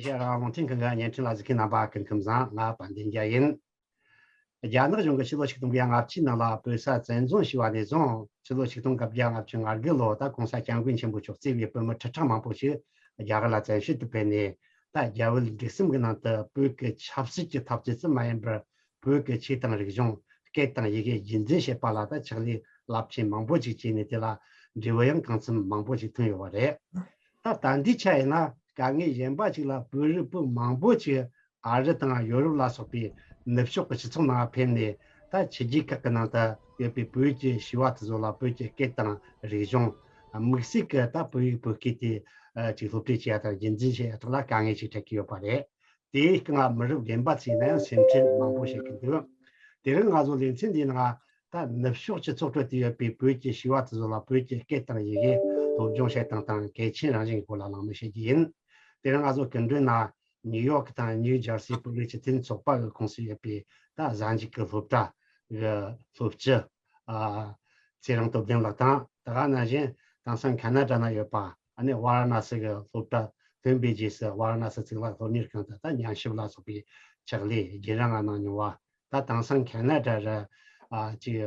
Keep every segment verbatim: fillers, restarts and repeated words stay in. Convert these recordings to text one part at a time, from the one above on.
ཨེ་ཤེ་ཡ་རང་དབང་རླུང་འཕྲིན་ཁང་གི་བརྙན་འཕྲིན་ལ་གཟིགས་མཁན་རྣམ་པ་སྐུ་ཁམས་བཟང་། ང་དཔལ་ལྡན་རྒྱལ་ཡིན། རྒྱ་ནག་གཞུང་གིས་ཕྱི་ལོ་ཆིག་སྟོང་དགུ་བརྒྱ་ལྔ་བཅུའི་ནང་ལ་བོད་ས་བཙན་བཟུང་བྱས་པ་ནས་བཟུང་ཕྱི་ལོ་ཆིག་སྟོང་དགུ་བརྒྱ་ལྔ་བཅུ་ང་དགུ་ལོ་ད་༸གོང་ས་༸སྐྱབས་མགོན་ཆེན་པོ་མཆོག་གཙོས་པའི་བོད་མི་ཁྲི་ཕྲག་མང་པོ་ཞིག་རྒྱ་གར་ལ་བཙན་བྱོལ་དུ་ཕེབས་ནས། ད་རྒྱ་བོད་འབྲེལ་ཟམ་གྱི་ནང་དུ་བོད་ཀྱི་ཆབ་སྲིད་ཀྱི་འཐབ་རྩོད་ཙམ་མ་ཡིན་པར་བོད་ཀྱི་ཆོས་དང་རིག་གཞུང་། སྐད་དང་ཡི་གེ་རྒྱུན་འཛིན་བྱེད་པ་ལ་ད་ཕྱག་ལས་རླབས་ཆེན་མང་པོ་ཞིག་བྱས་ནས། དེ་ལ་འབྲས་བུ་ཡང་གང་འཚམ་མང་པོ་ཞིག་ཐོན་ཡོད་པ་རེད། ད་ད་ལྟའི་ཆ་ཡིན་ན་དཀའ་ངལ་གཞན་པ་ཞིག་ལ་བོད་རིགས་བོད་མང་པོ་ཞིག་ཨ་རི་དང་ཡོ་རོབ་ལ་སོགས་པའི་ནུབ་ཕྱོགས་ཀྱི་སྤྱི་ཚོགས་ནང་ཕེབས་ནས། ད་ཕྱི་རྒྱལ་ཁག་གི་ནང་དུ་ཡོད་པའི་བོད་ཀྱི་བྱིས་པ་དེ་ཚོ་ལ་བོད་ཀྱི་སྐད་དང་རིག་གཞུང་། དམིགས་བསལ་གྱི་ད་བོད་ཡིག་བོད་སྐད་དེ་ཨ་ཅིག་སློབ་ཁྲིད་བྱེད་ཡ་དང་རྒྱུན་འཛིན་བྱེད་ཡ་ཐོག་ལ་དཀའ་ངལ་ཞིག་འཕྲད་ཀྱི་ཡོད་པ་རེད། དེའི་སྒང་མི་རབས་རྒན་པ་ཚོས་ན་ཡང་སེམས་ཁྲལ་མང་པོ་བྱེད་ཀྱི་འདུག་དེ་རིང་ང་ཚོ་ལེ་ཚན་འདིའི་ནང་ད་ནུབ་ཕྱོགས་སྤྱི་ཚོགས་ཁྲོད་དུ་ཡོད་པའི་བོད་ཀྱི་བྱིས་པ་དེ་ཚོ་ལ་བོད་ཀྱི་སྐད་དང་ཡི་གེ་སློབ་སྦྱོང་བྱེད་སྟངས་དང་གལ་ཆེན་རང་བཞིན་གྱི་སྐོར་ལ་གླེང་མོལ་བྱེད་རྒྱུ་ཡིན། དེ་རིང་ང་ཚོ་སྐུ་མགྲོན་ན་ནིའུ་ཡོག་དང་ནིའུ་ཇར་སི་བོད་རིགས་སྤྱི་མཐུན་ཚོགས་པ་གི་ཁོངས་སུ་ཡོད་པའི་ད་གཟའ་མཇུག་གི་སློབ་གྲྭ་གི་སློབ་སྤྱི་ཨ་ཚེ་རིང་སྟོབས་ལྡན་ལགས་དང་། ད་ག་ནང་བཞིན་དེང་སང་ཁ་ན་ཌ་ན་ཡོད་པ་ཨ་ནི་ཝཱ་ར་ཎ་སི་གི་སློབ་གྲྭ་ཐོན་པའི་རྗེས་སུ་ཝཱ་ར་ཎ་སི་གཙུག་ལག་སློབ་གཉེར་ཁང་དུ་ད་ཉམས་ཞིབ་ལ་སོགས་པའི་ཕྱག་ལས་རྒན་རབས་ལྔ་གནང་མྱོང་བ། ད་དེང་སང་ཁ་ན་ཌ་རུ་ཨ་ཅིག་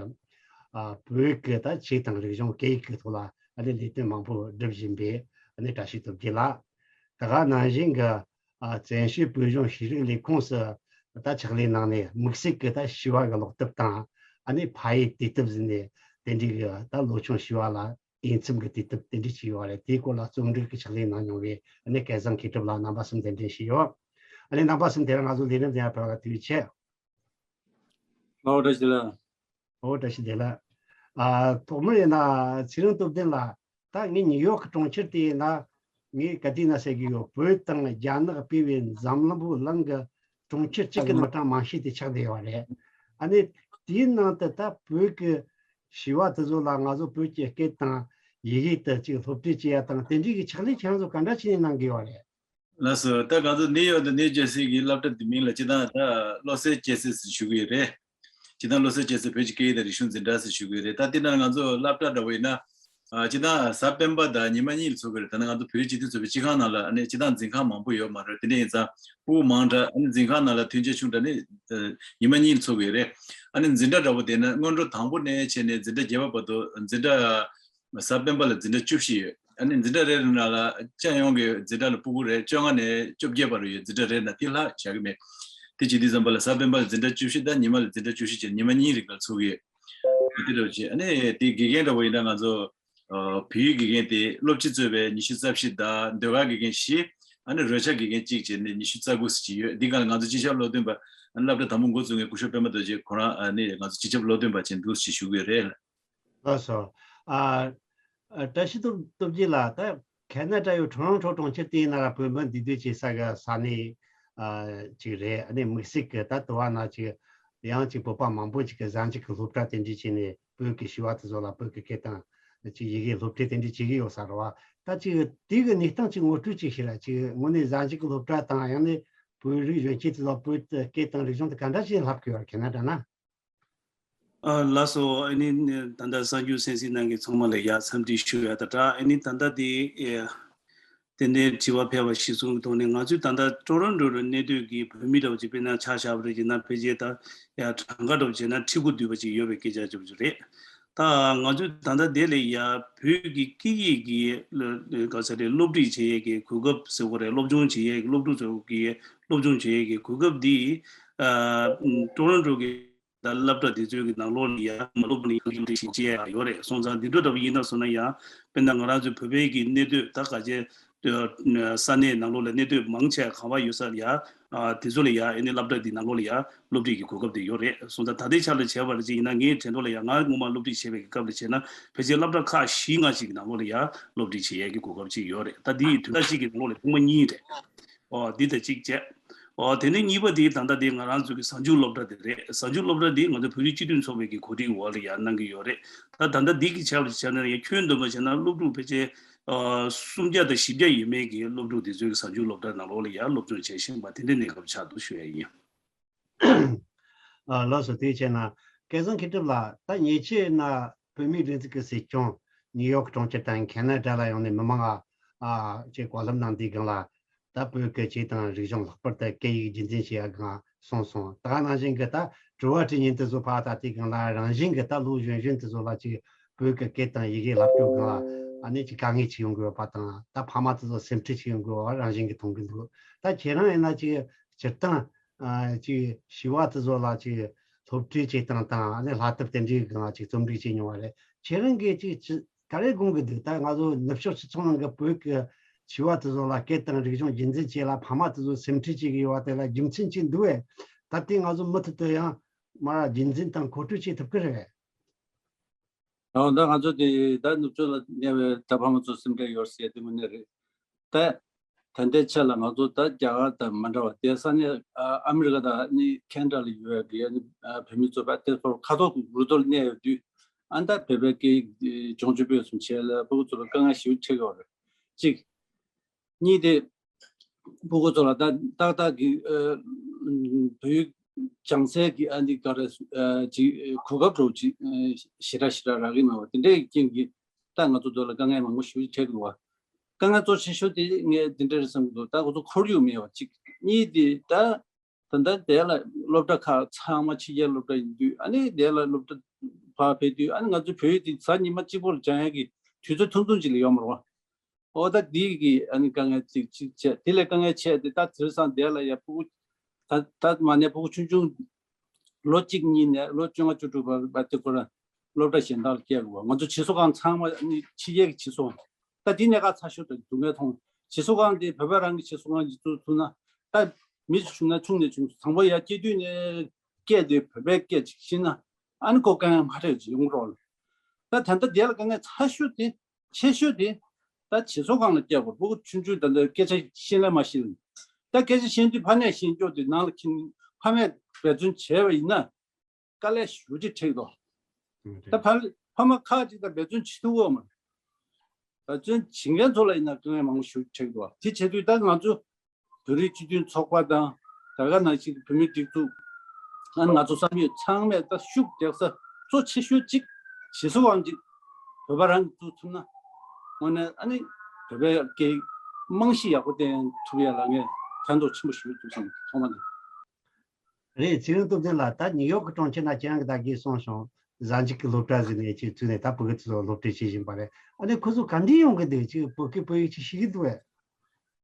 ཨ་བོད་ཀྱི་ད་ཆོས་དང་རིག་གཞུང་སྐད་ཡིག་གི་ཐོག་ལ་ཨ་ནི་ལས་དོན་མང་པོ་སྒྲུབ་བཞིན་པའི་ཨ་ནི་བཀྲ་ཤིས་སྟོབས་རྒྱལ་ལགས། ད་ག་ནང་བཞིན་གྱི་ཨ་བཙན་བྱོལ་བོད་གཞུང་ཤེས་རིག་ལས་ཁུངས་སུ་ད་ཕྱག་ལས་གནང་ནས། དམིགས་བསལ་གྱི་ད་བྱིས་པ་གི་ཀློག་དེབ་དང་ཨ་ནི་ཕ་ཡུལ་དུས་དེབ་ཟེར་ནས་དེ་འདྲའི་གི་ད་ལོ་ཆུང་བྱིས་པ་ལ་དབྱེ་མཚམས་ཀྱི་དུས་དེབ་དེ་འདྲ་ཅིག་ཡོད་པ་རེད། དེའི་སྐོར་ལ་རྩོམ་སྒྲིག་གི་ཕྱག་ལས་གནང་མྱོང་བའི་ཨ་ནི་སྐལ་བཟང་མཁས་གྲུབ་ལགས་རྣམ་པ་གསུམ་གདན་འདྲེན་ཞུས་ཡོད། ཨ་ནི་རྣམ་པ་གསུམ་དེ་རིང་ང་ཚོ་ལས་རིམ་འདི་ཡང་ཕེབས་པར་ཐུགས་རྗེ་ཆེ། ཨོ་བཀྲ་ཤིས་བདེ་ལེགས། ཨོ་བཀྲ་ཤིས་བདེ་ལེགས། ཨ་ཐོག་མར་ཡིན་ན་ཚེ་རིང་སྟོབས་ལྡན་ལགས། ད་ངས་ནིའུ་ཡོག་གི་གྲོང་ཁྱེར་དེ་ཡིན་ན་ངས་ག་དུས་ན་ཟེར་གྱི་ཡོད། བོད་དང་རྒྱ་ནག་སྤེལ་བའི་འཛམ་གླིང་བུ་གླིང་གི་གྲོང་ཁྱེར་གཅིག་གི་མི་གྲངས་མང་ཤོས་དེ་ཆགས་བསྡད་ཡོད་རེད། ཨ་ནི་དེའི་ནང་དུ་ད་བོད་ཀྱི་བྱིས་པ་དེ་ཚོ་ལ་ང་ཚོ་བོད་ཀྱི་སྐད་དང་ཡི་གེ་དེ་ཅིག་སློབ་ཁྲིད་བྱེད་ཡ་དང་དེ་འདྲའི་གི་ཕྱག་ལས་ཁྱེད་རང་ཚོ་ག་འདྲ་བྱས་ནས་གནང་གི་ཡོད་རེད། ལགས་སོ། ད་ང་ཚོ་ནིའུ་ཡོག་དང་ནིའུ་ཇར་སི་གི་སློབ་གྲྭ་འདི་མིང་ལ་སྤྱིར་བཏང་ད་བློ་གསལ་སྐྱེ་སྲིད་ཟེར་ཞུ་གི་ཡོད་རེད། སྤྱིར་བཏང་བློ་གསལ་སྐྱེ་སྲིད་བོད་ཀྱི་སྐད་ཡིག་དང་རིག་གཞུང་འཛིན་གྲྭ་ཟེར་ཞུ་གི་ཡོད་རེད། ད་དེ་ན་ང་ཚོ་སློབ་གྲྭ་འདྲ་བོ་ཡིན་ན། ཨ་སྤྱིར་བཏང་གཟའ་སྤེན་པ་དང་ཉི་མ་གཉིས་ལ་ཚོགས་ཀྱི་རེད། ད་ནི་ང་ཚོ་བོད་རིགས་སྤྱི་མཐུན་ཚོགས་པའི་སྤྱི་ཁང་ནང་ལ་ཨ་ནི་སྤྱིར་བཏང་འཛིན་ཁང་མང་པོ་ཡོད་མ་རེད། དེ་འདྲ་ཡིན་ཙང་ཕྲུ་གུ་མང་དྲགས། ཨ་ནི་འཛིན་ཁང་ནང་ལ་མཐུན་རྐྱེན་ཆུང་དྲགས་ནི་ཨ་ཉི་མ་གཉིས་ལ་ཚོགས་ཀྱི་ཡོད་རེད། ཨ་ནི་འཛིན་གྲྭ་འདྲ་བོ་དེ་ན་སྔོན་འགྲོ་དང་པོ་ནས་བྱས་ནས་འཛིན་གྲྭ་བརྒྱད་པ་བར་དུ་འཛིན་གྲྭ་གཟའ་སྤེན་པ་ལ་འཛིན་གྲྭ་བཅུ་བཞི་ཡོད། ཨ་ནི་འཛིན་གྲྭ་རེ་རེ་ནང་ལ་སྤྱི་ཡོངས་ཀྱི་འཛིན་གྲྭ་ལ་ཕྲུ་གུ་རེ་བཅོ་ལྔ་ནས་བཅོ་བརྒྱད་བར་ཡོད། འཛིན་གྲྭ་རེ་ནང་དེ་ལྷག་བཞག་གི་མེད། དེ་བྱེད་དུས་ཙམ་པ་ལ་གཟའ་སྤེན་པ་ལ་འཛིན་གྲྭ་བཅུ་བཞི་དང་ཉི་མ་ལ་འཛིན་གྲྭ་བཅུ་བཞི་བྱས་ཉི་མ་གཉིས་རིང་ལ་ཚོགས་ཀྱི་ཡོད། དེ་འདྲ་བྱས། ཨ་ནི་དེ་དགེ་རྒན་འདྲ་བོ་ཡིན་ན་ང་ཚོ་ཨ་བོད་ཡིག་དགེ་རྒན་དེ་སློབ་སྤྱི་གཙོས་པའི་ཉི་ཤུ་རྩ་བཞི་དང་ཟློས་གར་དགེ་རྒན་བཞི། ཨ་ནི་རོལ་ཆ་དགེ་རྒན་གཅིག་བྱས་ནས་ཉི་ཤུ་རྩ་དགུ་ཙམ་ཅིག་ཡོད། འདི་ག་ལ་ང་ཚོ་སྤྱི་ཁྱབ་སློབ་སྟོན་པ་ཨ་ནི་སློབ་གྲྭ་དང་པོ་འགོ་བཙུགས་མཁན་སྐུ་ཞབས་པད་མ་རྡོ་རྗེ་ཁོ་རང་ཨ་ནི་ང་ཚོ་སྤྱི་ཁྱབ་སློབ་སྟོན་པ་བྱས་འདུག་ཅེས་ཞུ་གི་ཡོད་རེད། ལགས་སོ། ཨ་ཨ་བཀྲ་ཤིས་སྟོབས་སྟོབས་རྒྱལ་ལགས། ད་ཁ་ན་ཌ་ཡུལ་ཊོ་རོན་ཊོ་གྲོང་ཁྱེར་དེའི་ནང་ལ་བོད་མི་འདུས་སྡོད་བྱེད་ས་གི་ས་གནས་ཨ་ཅིག་རེད། ཨ་ནི་དམིགས་བསལ་གྱི་ད་དུ་བ་ན་ཅིག་ཡང་ཅིག་བོད་པ་མང་པོ་ཅིག་གིས་གཟའ་མཇུག་གི་སློབ་གྲྭ་དེ་འདྲ་བྱས་ནས་བོད་ཀྱི་བྱིས་པ་དེ་ཚོ་ལ་བོད་ཀྱི་སྐད་དང་ཅིག་ཡི་གེ་སློབ་ཁྲིད་དེ་འདྲ་བྱེད་ཀྱི་ཡོད་ས་རེད་བ། ད་ཅིག་དེ་གི་གནས་སྟངས་ཅིག་ངོ་སྤྲོད་ཅིག་བྱེད་ར། ཅིག་དངོས་གནས་གཟའ་མཇུག་གི་སློབ་གྲྭ་དང་ཡང་ན་བོད་རིགས་གཞོན་སྐྱེས་དེ་ཚོ་བོད་ཀྱི་སྐད་དང་རིག་གཞུང་དེ་ག་འདྲ་ཞིག་བསླབ་ཀྱི་ཡོད་རེད་ཁ་ན་ཌ་ན། ཨ་ལགས་སོ། ཨ་ནི་ད་ལྟ་གསར་འགྱུར་གསན་གཟིགས་གནང་མཁན་ཚང་མ་ལ་ཡ་འཚམས་འདྲི་ཞུ་ཡ་ད་དྲག་ཨ་ནི་ད་ལྟ་དེ་ཨེ་ཏན་ཏན་དྲི་བ་ཕལ་བ་གཞིར་བཟུང་གི་ཐོག་ནས་ང་ཚོས་ད་ལྟ་ཊོ་རོན་ཊོ་ལ་གནས་སྡོད་ཀྱི་བོད་མི་འདྲ་བོ་ཅིག་དཔེར་ན་ཆ་བཞག་པ་རེད་ཅེ་ན། ཕལ་ཆེར་ད་ཡ་གྲངས་ཀ་འདྲ་བོ་བྱས་ན་ཁྲི་དགུ་བསྡུས་པ་ཅིག་ཡོད་པའི་སྐད་ཆ་ཅིག་རེད། ད་ང་ཚོས་ད་ལྟ་དེ་ལ་ཡ་བོད་ཀྱི་སྐད་ཡིག་གི་ག་ས་རེད་སློབ་ཁྲིད་བྱེད་ཡས་ཀྱི་གོ་སྐབས་ཟེར་བ་རེད། སློབ་སྦྱོང་བྱེད་ཡས་ཀྱི་སློབ་ཕྲུག་ཚོ་གི་སློབ་སྦྱོང་བྱེད་ཡས་ཀྱི་གོ་སྐབས་འདི་ཨ་ཊོ་རོན་ཊོ་གི་ད་སློབ་གྲྭ་དེ་ཚོའི་གི་ནང་ལོགས་ལ་ཡ་མ་སློབ་ནས་ཡང་ཡོང་དེ་ཞིག་བྱེད་ཡ་ཡོད་རེད། སོང་ཙང་འདི་འདྲ་འདྲ་པོ་ཡིན་ན་སོང་ན་ཡང་དཔེར་ན་ང་རང་ཚོའི་བོད་པའི་གི་གནས་སྡོད་ད་ག་ཅེ་ས་གནས་ནང་ལོགས་ལ་གནས་སྡོད་མང་ཆེ་ག་བ་ཡོད་ས་ལ་ཡ་དེ་ཚོ་ལ་ཡ་ཨེ་ནི་སློབ་གྲྭ་འདི་ནང་ལོགས་ལ་ཡ་སློབ་ཁྲིད་ཀྱི་གོ་སྐབས་དེ་ཡོད་རེད། སོང་ཙང་ད་ལྟའི་ཆ་ལ་བྱས་པ་ལ་ཅིག་ཡིན་ན་ངའི་དྲན་ཐོག་ལ་ཡ་ང་སྔོན་མ་སློབ་ཁྲིད་བྱས་པའི་གི་སྐབས་ལ་བྱས་ན་ཕལ་ཆེར་སློབ་གྲྭ་ཁག་བཞི་ལྔ་ཞིག་གི་ནང་ལོགས་ལ་ཡ་སློབ་ཁྲིད་བྱེད་ཡས་ཀྱི་གོ་སྐབས་ཅིག་ཡོད་རེད། ད་འདི་དུས་ད་ཅིག་གི་ནང་ལོགས་ལ་ཐེངས་མ་གཉིས་རེད། ཨོ་འདི་དང་གཅིག་བྱས། ཨོ་དེ་ནས་གཉིས་པ་དེ་ད་ལྟ་དེ་ང་རང་ཚོ་གི་གཟའ་མཇུག་སློབ་གྲྭ་དེ་རེད། གཟའ་མཇུག་སློབ་གྲྭ་དེ་ང་ཚོ་བོད་རིགས་སྤྱི་མཐུན་ཚོགས་པའི་གི་གོ་སྒྲིག་འོག་ལ་ཡར་གནང་གི་ཡོད་རེད། ད་ད་ལྟ་འདི་གི་ཆ་ལ་བྱས་ན་ཡང་ཁྱོན་བསྡོམས་པ་བྱས་ན་སློབ་ཕྲུག་ཕལ་ཆེར་ཨ་སུམ་བརྒྱ་དང་བཞི་བརྒྱ་ཡས་མས་ཀྱི་སློབ་ཕྲུག་དེ་ཚོའི་གི་གཟའ་མཇུག་སློབ་གྲྭ་ནང་ལོགས་ལ་ཡར་སློབ་སྦྱོང་བྱེད་བཞིན་པ་དེ་འདྲའི་གནས་སྐབས་ཆགས་འདུག་ཞུ་ཡ་ཡིན། ཨ་ལགས་སོ། དེ་བྱས་ན་སྐལ་བཟང་མཁས་གྲུབ་ལགས། ད་ཉེ་ཆར་ན་བོད་མིའི་སྒྲིག་འཛུགས་ཀྱི་སྲིད་སྐྱོང་ནིའུ་ཡོག་གྲོང་ཁྱེར་དང་ཁ་ན་ཌ་ལ་ཡོང་ནས་མི་མང་ང་ཨ་ཅེ་བཀའ་སློབ་གནང་དུས་སྒང་ལ། ད་བོད་ཀྱི་ཆོས་དང་རིག་གཞུང་ལྷག་པར་དུ་སྐད་ཡིག་རྒྱུན་འཛིན་བྱེད་ཡ་སྒང་གསུངས་སོང་། ད་ག་ནང་བཞིན་གྱི་ད་དྲི་བ་དྲིས་ཉིན་དེ་ཚོ་ཕར་ད་ལྟའི་སྒང་ལ་རང་བཞིན་གྱི་ད་ལོ་གཞོན་གཞོན་དེ་ཚོ་ལ་ཅིག་བོད་ཀྱི་སྐད་དང་ཡི་གེ་བསླབ་རྒྱུ་སྒང་ལ་ཨ་ནི་ཅིག་དཀའ་ངལ་ཅིག་ཡོང་གི་ཡོད་པ་དང་། ད་ཕ་མ་དེ་ཚོ་སེམས་ཁྲལ་ཅིག་ཡོང་གི་ཡོད་པ་རང་བཞིན་གྱི་མཐོང་གི་འདུག་ད་ཁྱེད་རང་ཡིན་ན་ཅིག་སྤྱིར་བཏང་ཨ་ཅིག་བྱིས་པ་དེ་ཚོ་ལ་ཅིག་སློབ་ཁྲིད་བྱེད་སྟངས་དང་ཨ་ནི་བསླབ་ཐབས་དེ་འདྲའི་སྒང་ལ་ཅིག་རྩོམ་སྒྲིག་བྱེད་མྱོང་བ་རེད། ཁྱེད་རང་གིས་ཅིག་ཅི་ག་རེ་དགོངས་ཀྱི་འདུག་ད་ང་ཚོ་ནུབ་ཕྱོགས་སྤྱི་ཚོགས་ནང་གི་བོད་ཀྱི་བྱིས་པ་དེ་ཚོ་ལ་སྐད་དང་རིག་གཞུང་རྒྱུན་འཛིན་བྱེད་ལ་ཕ་མ་དེ་ཚོ་སེམས་ཁྲལ་བྱེད་ཀྱི་ཡོད་པ་དེ་ལ་རྒྱུ་མཚན་ཅིག་འདུག་བས། ད་ལྟའི་ང་ཚོ་མུ་མཐུད་དུ་ཡང་མར་རྒྱུན་འཛིན་དང་མཁོ་སྤྲོད་བྱེད་ཐུབ་ཀྱི་རེད། ཨོ། ད་ང་ཚོ་དེ་ད་ནུབ་ཕྱོགས་ལ་གནས་པའི་ད་ཕ་མ་ཚོ་སེམས་ཁྲལ་ཡོད་ཟེར་དེ་དངོས་གནས་རེད། ད་ད་ལྟའི་ཆ་ལ་ང་ཚོ་ད་རྒྱ་གར་དང་མ་འདྲ་བ་དེ་ས་གནས་ཨ་ཨ་མི་རི་ཀ་དང་ནི་ཁེ་ན་ཌ་ལ་ཡོད་པའི་ཨ་ནི་ཨ་བོད་མི་ཚོ་ད་དེ་ཚོར་ཁ་ཐོག་ཏུ་རུ་ཐོག་གནས་ཡོད་དུས་ཨ་ད་བོད་པའི་སྐད་ཡིག་སྦྱོང་སྤྱོད་སྤེལ་གསུམ་བྱས་ལ་ཕྲུ་གུ་ཚོ་ལ་དཀའ་ངལ་ཞེ་པོ་འཕྲད་ཀྱི་ཡོད་རེད། གཅིག་གཉིས་དེ། ཕྲུ་གུ་ཚོ་ལ་ད་ཏག་ཏག་གི་ཨ་བོད་ཡིག་སྦྱང་སའི་གི་ཨ་འདི་ག་རེ་ཨ་ཅིག་གོ་སྐབས་འདྲ་བོ་ཅིག་ཨ་ཞེ་དྲག་ཞེ་དྲག་རག་གི་མེད་པ་དེ་འདྲའི་རྐྱེན་གྱིས་ད་ང་ཚོ་འདི་ལ་དཀའ་ངལ་མང་པོ་ཞེ་པོ་ཅིག་འཕྲད་ཀྱི་འདུག་བ། དཀའ་ངལ་གཙོ་ཆེ་ཤོས་དེ་ངས་འདི་འདྲ་རེད་བསམ་གྱི་འདུག་ད་ཁོ་ཚོ་ཁོར་ཡུག་མེད་པ་གཅིག་གཉིས་དེ་ད་ད་ལྟ་དེ་ལ་སློབ་གྲྭ་ཁག་ཚང་མ་ཕྱི་རྒྱལ་སློབ་གྲྭ་ཡིན་དུས་ཨ་ནི་དེ་ལ་སློབ་གྲྭ་ཕར་ཕེབས་དུས་ཨ་ནི་ང་ཚོའི་བོད་ཡིག་དེ་གཟའ་ཉི་མ་གཅིག་པོ་ལ་སྦྱང་ཡག་གི་དུས་ཚོད་ཐུང་ཐུང་ཅིག་ལས་ཡོད་མ་རེད་བ། ཨོ་ད་འདི་གི་ཨ་ནི་དཀའ་ངལ་ཅིག་ཅིག་བྱས། དེ་ལས་དཀའ་ངལ་ཆེ་དེ་ད་དེང་སང་དེ་ལ་ཡ་ཕྲུ་གུ་ད་ད་མ་ནས་ཕྲུ་གུ་ཆུང་ཆུང་ལོ་གཅིག་གཉིས་ནས་ལོ་བཅོ་ལྔ་བཅུ་དྲུག་བར་བར་དེ་ཁོ་རང་སློབ་གྲྭ་གཞན་དག་ལ་སྐྱེལ་དགོས་པ། ང་ཚོ་བྱིས་གསོ་ཁང་ཚང་མ་ཨ་ནི་ཕྱི་རྒྱལ་གྱི་བྱིས་གསོ་ཁང་ད་འདི་གནད་འགག་ཚ་ཤོས་དང་སྡུག་བསྔལ་མཐོང་། བྱིས་གསོ་ཁང་དེ་བོད་པ་རང་གི་བྱིས་གསོ་ཁང་ཅིག་བཙུགས་ཐུབ་ན་ད་མི་ཆུང་ན་ཆུང་ནས་ཆུང་དང་པོ་ཡར་སྐྱེས་དུས་ནས་སྐད་དེ་བོད་པའི་སྐད་ཅིག་ཤེས་ན་ཨ་ནི་ཁོ་དཀའ་ངལ་མ་འཕྲད་ཅིག་ཡོང་རོགས། ད་ད་ལྟ་དེ་ལ་དཀའ་ངལ་ཚ་ཤོས་དེ་ཆེ་ཤོས་དེ་ད་བྱིས་གསོ་ཁང་ལ་སྐྱེལ་དགོས། ཕྲུ་གུ་ཆུང་ཆུང་ད་ལྟ་སྐད་ཆ་ཤེས་ལ་མ་ཤེས་ལ་ད་སྐད་ཆ་ཤེས་དུས་ཕ་ནས་ཤེས་ཀྱོག་དེ་ནང་ལ་ཁྱིམ་ཕ་མས་འབད་བརྩོན་བྱས་པ་ཡིན་ན་དཀའ་ལས་ཞེ་པོ་ཅིག་འཕྲད་དོ། ད་ཕ་ཕ་མ་ཁག་ཅིག་ད་འབད་བརྩོན་བྱེད་ཐུབ་ཀྱི་ཡོད་མ་རེད། འབད་བརྩོན་བྱེད་མཁན་ཚོ་ལ་ཡིན་ན་དཀའ་ངལ་མང་པོ་ཞེ་པོ་ཅིག་འཕྲད་དོ། དེ་བྱེད་དུས་ད་ང་ཚོ་བོད་རིགས་སྤྱི་མཐུན་ཚོགས་པ་དང་ད་ག་ནང་བཞིན་བོད་མིའི་སྒྲིག་འཛུགས་ཨ་ང་ཚོ་བསམ་ཡོད་ཚང་མས་ད་ཤུགས་རྒྱག་ས་གཙོ་ཆེ་ཤོས་གཅིག་བྱིས་གསོ་ཁང་གཅིག་བོད་པ་རང་གིས་བཙུགས་ཐུབ་ན་དངོས་གནས་ཨ་ནི་བོད་པའི་སྐད་རྨང་གཞི་ཡག་པོ་བསྟན་ཐུབ་ཡ་ལ་ངས་ཕན་ཐོགས་ཆེན་པོ་ཞིག་འདུག་བསམ་ཐོག་མ་ནས། རེད། ཚེ་རིང་སྟོབས་ལྡན་ལགས། ད་ནིའུ་ཡོག་གི་གྲོང་ཁྱེར་ན་ཁྱེད་རང་གིས་ད་གིན་གསུངས་སོང་། གཟའ་མཇུག་གི་སློབ་གྲྭ་ཟེར་ནས་ཅིག་བཙུགས་ནས་ད་ཕྲུ་གུ་ཚོ་སློབ་ཁྲིད་བྱེད་བཞིན་པ་རེད། ཨ་ནི་ཁོ་ཚོ་ག་འདྲ་ཡོང་གི་འདུག་ཅིག་བོད་སྐད་བོད་ཡིག་ཅིག་ཤེས་ཀྱི་འདུག་གས།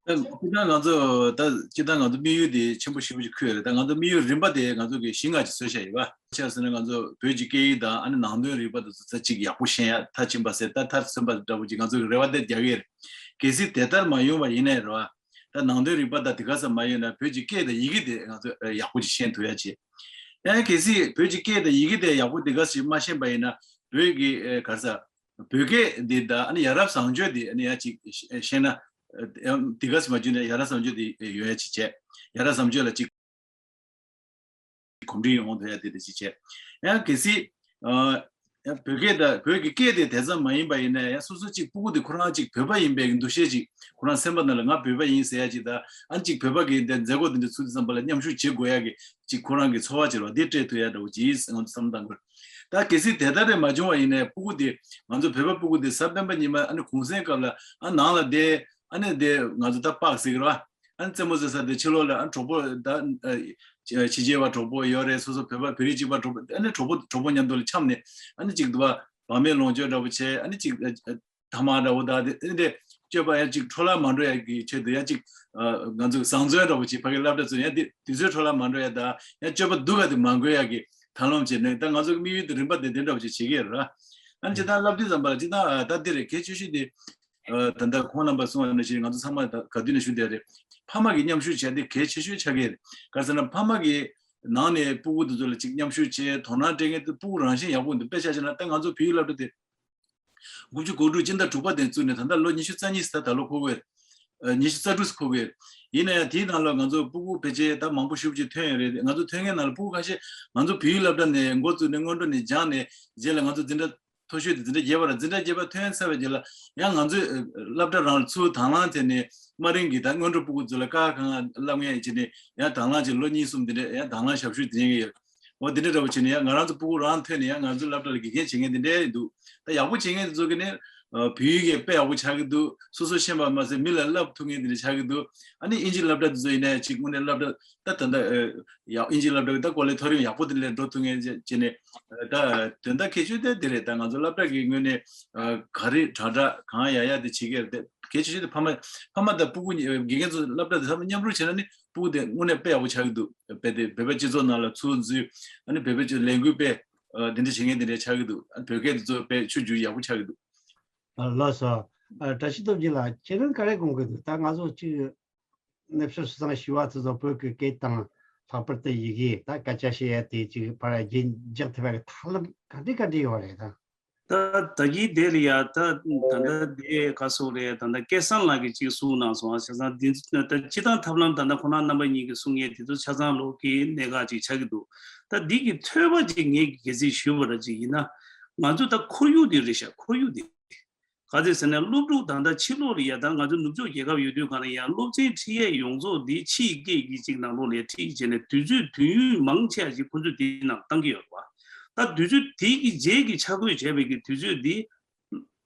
ད་སྤྱིར་བཏང་ང་ཚོ་ད་སྤྱིར་བཏང་ང་ཚོ་དམིགས་ཡུལ་དེ་ཆེན་པོ་ཞེ་པོ་ཅིག་འཁོད་ཡོད་རེད། ད་ང་ཚོ་དམིགས་ཡུལ་རིམ་པ་དེ་ང་ཚོ་གི་བཞི་ལྔ་ཅིག་བཟོས་བཞག་ཡོད་པ། ཆ་བཞག་ན་ང་ཚོ་བོད་ཀྱི་སྐད་ཡིག་དང་ཨ་ནི་ནང་དོན་རིག་པ་དེ་ཚོ་ཚ་གཅིག་ཡག་པོ་ཤེས་ཡ་མཐར་ཕྱིན་པ་ཟེར་ད་མཐར་སོན་པ་འདྲ་པོ་ཅིག་ང་ཚོ་གི་རེ་བ་དེ་རྒྱག་གི་ཡོད་རེད། གལ་སྲིད་དེ་ལྟར་མ་ཡོང་བ་ཡིན་ནའི་རེད་བ། ད་ནང་དོན་རིག་པ་དང་དེ་ག་ས་མ་ཡོང་ན་བོད་ཀྱི་སྐད་དང་ཡི་གེ་དེ་ང་ཚོ་ཡག་པོ་ཅིག་ཤེས་ཐུབ་ཡ་བྱེད། ཡང་གལ་སྲིད་བོད་ཀྱི་སྐད་དང་ཡི་གེ་དེ་ཡག་པོ་དེ་ག་ཞིག་མ་ཤེས་པ་ཡིན་ན་བོད་ཀྱི་ཨ་ག་རེ་ཟ་བོད་སྐད་འདི་དང་ཨ་ནི་ཡ་རབས་བཟང་སྤྱོད་འདི་ཨ་ནི་ཡ་ཅིག་ཤེས་ན་ཨ་དེ་ག་ཞིག་མ་བྱུང་ན་ཡ་རབས་བཟང་སྤྱོད་འདི་ཡོང་ཡ་ཅིག་བྱས། ཡ་རབས་བཟང་སྤྱོད་ལ་ཅིག་གོམས་འདྲིས་ཡོང་ཐུབ་ཡ་དེ་འདྲ་ཅིག་བྱས། ཡང་གལ་སྲིད་ཨ་ཡང་བོད་སྐད་དང་བོད་ཀྱི་སྐད་དེ་དེ་ཙམ་མ་ཡིན་པ་ཡིན་ན་ཡང་སོ་སོ་གཅིག་སྤུ་གུ་དེ་ཁོ་རང་གཅིག་བོད་པ་ཡིན་པའི་འདུ་ཤེས་གཅིག་ཁོ་རང་སེམས་པ་ནང་ལ་ང་བོད་པ་ཡིན་ཟེར་ཡ་གཅིག་དང་ཨ་ནི་གཅིག་བོད་པ་གི་འདི་མཛད་སྒོ་དེ་འདྲ་ཚུགས་དུས་ཙམ་པ་ལ་མཉམ་ཞུགས་བྱེད་དགོས་ཡ་གི་གཅིག་ཁོ་རང་གི་ཚོར་བ་ཅིག་རེད་བ། འདི་སྤྲད་ཐུབ་ཡ་འདྲ་བོ་ཅིག་ང་ཚོ་བསམ་བློ་བཏང་དགོས། ད་གལ་སྲིད་དེ་ལྟར་རེ་མ་བྱུང་བ་ཡིན་ན་སྤུ་གུ་དེ་ང་ཚོ་བོད་པ་སྤུ་གུ་དེ་གཟའ་སྤེན་པ་ཉི་མ་ཨ་ནི་གུང་སེང་སྐབས་ལ་ཨ་ནང་ལ་བསྡད། ཨ་ནི་དེ་ང་ཚོ་ད་པགས་ཟེར་གི་རེད་བ། ཨ་ནི་རྩེད་མོ་རྩེ་ས་དེ་ཕྱི་ལོགས་ལ་ཨ་གྲོགས་པོ་ད་ཨ་ཕྱི་རྒྱལ་བ་གྲོགས་པོ་ཡོད་རེད། སོ་སོ་བོད་པ་བོད་རིགས་གཅིག་པ་གྲོགས་པོ་ཨ་ནི་གྲོགས་པོ་གྲོགས་པོ་མཉམ་དུ་ལ་འཆམ་ནས་ཨ་ནི་གཅིག་དུ་བ་བག་མེད་ལོངས་སྤྱོད་འདྲ་པོ་བྱས། ཨ་ནི་གཅིག་ཨ་ཨ་ཐ་མག་འདྲ་པོ་ད་དེ་ཨ་ནི་དེ་སྤྱོད་པ་ཡང་གཅིག་འཕྲོ་བརླག་མ་འགྲོ་ཡ་གི་ཆེད་དུ་ཡང་གཅིག་ཨ་ང་ཚོ་བཟང་བཙོན་འདྲ་པོ་ཅིག་ཕ་གི་སློབ་གྲྭ་ཚོ་ཡང་དེ་དུས་ཚོད་འཕྲོ་བརླག་མ་འགྲོ་ཡ་ད་ཡང་སྤྱོད་པ་སྡུག་ག་དེ་མ་འགོས་ཡ་གི་ཐབས་ལམ་བྱས་ནས་ད་ང་ཚོ་གི་དམིགས་ཡུལ་དེ་རིམ་པ་དེ་དེ་འདྲ་པོ་ཅིག་བྱེད་ཀྱི་ཡོད་རེད། ཨ་ནི་སྤྱིར་བཏང་སློབ་དུས་ཙམ་པ་ལ་སྤྱིར་བཏང་ཨ་ད་འདི་རེད། གལ་ཆེ་ཤོས་དེ་ཨ་ད་ལྟ་ཁོང་རྣམ་པ་གསུངས་པ་ནང་བཞིན་ང་ཚོ་ཚང་མ་ད་ག་དུས་ནས་ཞུ་བསྡད་རེད། ཕ་མ་གིས་མཉམ་ཞུགས་བྱས་ཏེ་གལ་ཆེ་ཤོས་ཆགས་ཀྱི་རེད། ག་རེ་ཟེར་ན་ཕ་མ་གིས་ནང་ནས་སྤུ་གུ་དེ་ཚོ་ལ་ཅིག་མཉམ་ཞུགས་བྱས་དོ་སྣང་སྤྲད་མཁན་དེ་སྤུ་གུ་རང་བཞིན་ཡག་པོ་འདུག་དཔེ་ཆ་བཞག་ན་ད་ང་ཚོ་བོད་ཡིག་སློབ་གྲྭ་དེ་དགུ་བཅུ་གོ་དྲུག་སྤྱི་ཟླ་དྲུག་པ་དེ་བཙུགས་ནས་ད་ལྟ་ལོ་ཉི་ཤུ་རྩ་གཉིས་ཟེར་ད་ལོ་འཁོར་གི་ཡོད། ཉི་ཤུ་རྩ་དྲུག་ཟེར་འཁོར་གི་ཡོད། ཡིན་ན་ཡང་དེའི་ནང་ལ་ང་ཚོ་སྤུ་གུ་ཕལ་ཆེར་ད་མང་པོ་ཞེ་པོ་ཅིག་ཐོན་ཡོད་རེད། ང་ཚོ་ཐོན་མཁན་ནང་ལ་སྤུ་གུ་ཁ་ཤས་ང་ཚོ་བོད་ཡིག་སློབ་གྲྭ་ནས་འགོ་བཙུགས་ནས་སྔོན་འགྲོ་ནས་སྦྱངས་ནས་རྗེས་ལ་ང་ཚོ་འཛིན་གྲྭ་མཐོ་ཤོས་དེ་འཛིན་གྲྭ་བརྒྱད་པ་ར། འཛིན་གྲྭ་བརྒྱད་པ་ཐོན་ཚར་བའི་རྗེས་ལ་ཡང་ང་ཚོས་སློབ་གྲྭ་རང་ལ་ཚུར་དང་བླངས་བྱས་ནས་དམའ་རིམ་གྱི་ད་སྔོན་འགྲོ་སྤུ་གུ་ཚོ་ལ་ཀ་ཁ་ག་བསླབ་མཁན་བྱས་ནས་ཡང་དང་བླངས་བྱས་ལོ་གཉིས་གསུམ་དེ་འདྲ་ཡང་དང་བླངས་ཞབས་ཞུ་དེ་འདྲ་ཡོད། འོ་དེ་འདྲ་འདྲ་པོ་བྱས་ནས་ཡང་ང་རང་ཚོ་སྤུ་གུ་རང་ཐོན་ནས་ཡང་ང་ཚོའི་སློབ་གྲྭ་ལ་དགེ་རྒན་བྱེད་མཁན་དེ་འདྲ་འདུག་ད་ཡག་པོ་བྱེད་མཁན་དེ་ཚོ་གི་ནས་ བོད་ཡིག་གི་དཔེ་ཡག་པོ་ཆགས་ཀྱི་འདུག་སོ་སོ་ཤེས་པ་མ་ཟད་མི་ལ་བསླབ་ཐུབ་མཁན་དེ་འདྲ་ཆགས་ཀྱི་འདུག་ཨ་ནི་ཨིན་ཇི་སློབ་གྲྭ་དེ་ཚོ་ཡིན་ན་ཡང་ཅིག་དངོས་གནས་སློབ་གྲྭ་ད་ད་ལྟ་ཡག་ཨིན་ཇི་སློབ་གྲྭ་གི་ད་ཀོ་ལེ་མཐོ་རིམ་ཡག་པོ་དེ་ལ་འགྲོ་ཐུབ་མཁན་བྱས་ནས་ད་དོན་དག་གལ་ཆེ་ཤོས་དེ་དེ་རེད། ད་ང་ཚོ་སློབ་གྲྭ་གི་ངོས་ནས་ག་རེ་དྲག་དྲག་གང་ཡག་ཡག་དེ་བྱེད་ཀྱི་རེད། གལ་ཆེ་ཤོས་དེ་ཕ་མ་ཕ་མ་དང་སྤུ་གུ་གཉིས་དགེ་རྒན་ཚོ་སློབ་གྲྭ་དེ་ཚང་མ་མཉམ་རུབ་བྱས་ན་ནི་སྤུ་གུ་དེ་དངོས་གནས་དཔེ་ཡག་པོ་ཆགས་ཀྱི་འདུག་དཔེ་དེ་བོད་པའི་སྤྱི་ཚོགས་ནང་ལ་ཚུར་འཛུལ་ཨ་ནི་བོད་པའི་ལས་འགུལ་སྤེལ་དེ་འདྲ་བྱེད་མཁན་དེ་འདྲ་ཆགས་ཀྱི་འདུག་བོད་སྐད་དེ་ཚོ་དཔེ་ཆུང་ཆུང་ཡག་པོ་ཆགས་ཀྱི་འདུག་ལགས་སོ། བཀྲ་ཤིས་སྟོབས་རྒྱལ་ལགས། ཁྱེད་རང་ག་རེ་དགོངས་ཀྱི་འདུག་ད་ང་ཚོ་གཅིག་ནས་ཕྱི་སོ་སང་ཞུ་བ་ཚོ་ཚོ་བོད་ཀྱི་སྐད་དང་ལྷག་པར་དུ་ཡི་གེ་ད་སྐད་ཆ་བཤད་ཡ་དེ་གཅིག་ཕར་རྒྱན་འཇགས་ཐུབ་པའི་ཐབས་ལམ་ག་འདྲ་ག་འདྲ་ཡོད་རེད་ད། ད་ད་གིན་དེ་ལ་ཡ་ད་ད་ལྟ་དེ་ག་སོགས་རེད། ད་ལྟ་སྐལ་བཟང་ལགས་ཀྱིས་གཅིག་གསུངས་གནང་སོང་། བྱས་ཙང་འདི་ད་སྤྱི་བཏང་ཐབས་ལམ་ད་ལྟ་ཁོ་རང་རྣམ་པ་གཉིས་ཀྱིས་གསུང་ཡས་དེ་ཚོ་ཆ་ཚང་ལོག་གི་གནད་འགག་ཅིག་ཆགས་ཀྱི་འདུག་ད་འདི་གི་ཐོས་པ་ཅིག་ངས་གལ་སྲིད་ཞུས་པ་ར་ཅིག་ཡིན་ན་ང་ཚོ་ད་ཁོར་ཡུག་དེ་རེད་ཤག་ཁོར་ཡུག་དེ། ག་ཚོད་ཟེར་ན་སློབ་ཕྲུག་ད་ལྟ་ཕྱི་ལོགས་ལ་ཡ་ད་ང་ཚོ་ནུབ་ཕྱོགས་རྒྱལ་ཁབ་ཡོད་དུས་གང་ལ་ཡ་སློབ་ཚན་ཁྲིད་ཡས་ཡོངས་རྫོགས་འདི་ཕྱིའི་སྐད་ཀྱི་ཅིག་ནང་ལོགས་ལ་ཁྲིད་བྱས་ནས་དུས་ཚོད་དུས་ཡུན་མང་ཆེ་བ་ཞིག་ཁོ་ཚོས་དེའི་ནང་བཏང་གི་ཡོད་རེད་བ། ད་དུས་ཚོད་དེ་གི་རྗེས་ཀྱི་ཆ་བགོས་བྱས་པའི་གི་དུས་ཚོད་འདི་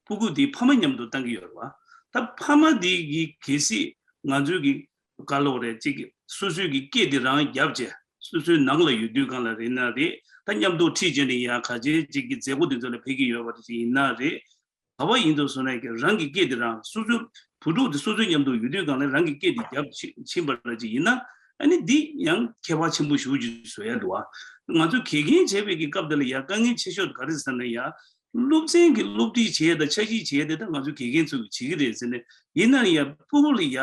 སྤུ་གུ་འདི་ཕ་མ་མཉམ་དུ་བཏང་གི་ཡོད་རེད་བ། ད་ཕ་མ་འདི་གི་གལ་སྲིད་ང་ཚོའི་གི་ག་ལོག་རེད་ཅིག་སོ་སོའི་གི་སྐད་འདི་རང་རྒྱབ་བྱས་སོ་སོའི་ནང་ལ་ཡོད་དུས་གང་ལ་རེད་ན་རེད། ད་མཉམ་དུ་ཁྲིད་བྱས་ནས་ཡ་ག་ཅེ་ཅིག་གི་མཛད་སྒོ་འདི་ཚོ་ལ་ཕེབས་ཀྱི་ཡོད་པ་ཅིག་ཡིན་ན་རེད། ག་བ་ཡིན་དུ་སོང་ན་གི་རང་གི་སྐད་དེ་རང་སོ་སོའི་བུ་ཕྲུག་དེ་སོ་སོའི་མཉམ་དུ་ཡོད་དུས་གང་ལ་རང་གི་སྐད་དེ་རྒྱབ་ཕྱིན་པ་ར་ཅིག་ཡིན་ན་ཨ་ནི་འདི་ཡང་ཁྱད་པར་ཆེན་པོ་ཞེ་པོ་ཅིག་བཟོ་ཡ་འདུག་ཨ། ང་ཚོ་དགེ་རྒན་བྱས་པའི་གི་སྐབས་དེ་ལ་ཡ་དཀའ་ངལ་ཆེ་ཤོས་ག་རེ་ཟེར་ན་ཡ་སློབ་ཚན་གྱི་སློབ་ཁྲིད་བྱེད་ཡ་དང་འཆར་གཞི་བྱེད་ཡ་དེ་ད་ང་ཚོ་དགེ་རྒན་ཚོ་གི་བྱེད་ཀྱི་རེད་ཟེར་ནས་ཡིན་ན་ཡ་སྤུ་གུ་ལ་ཡ་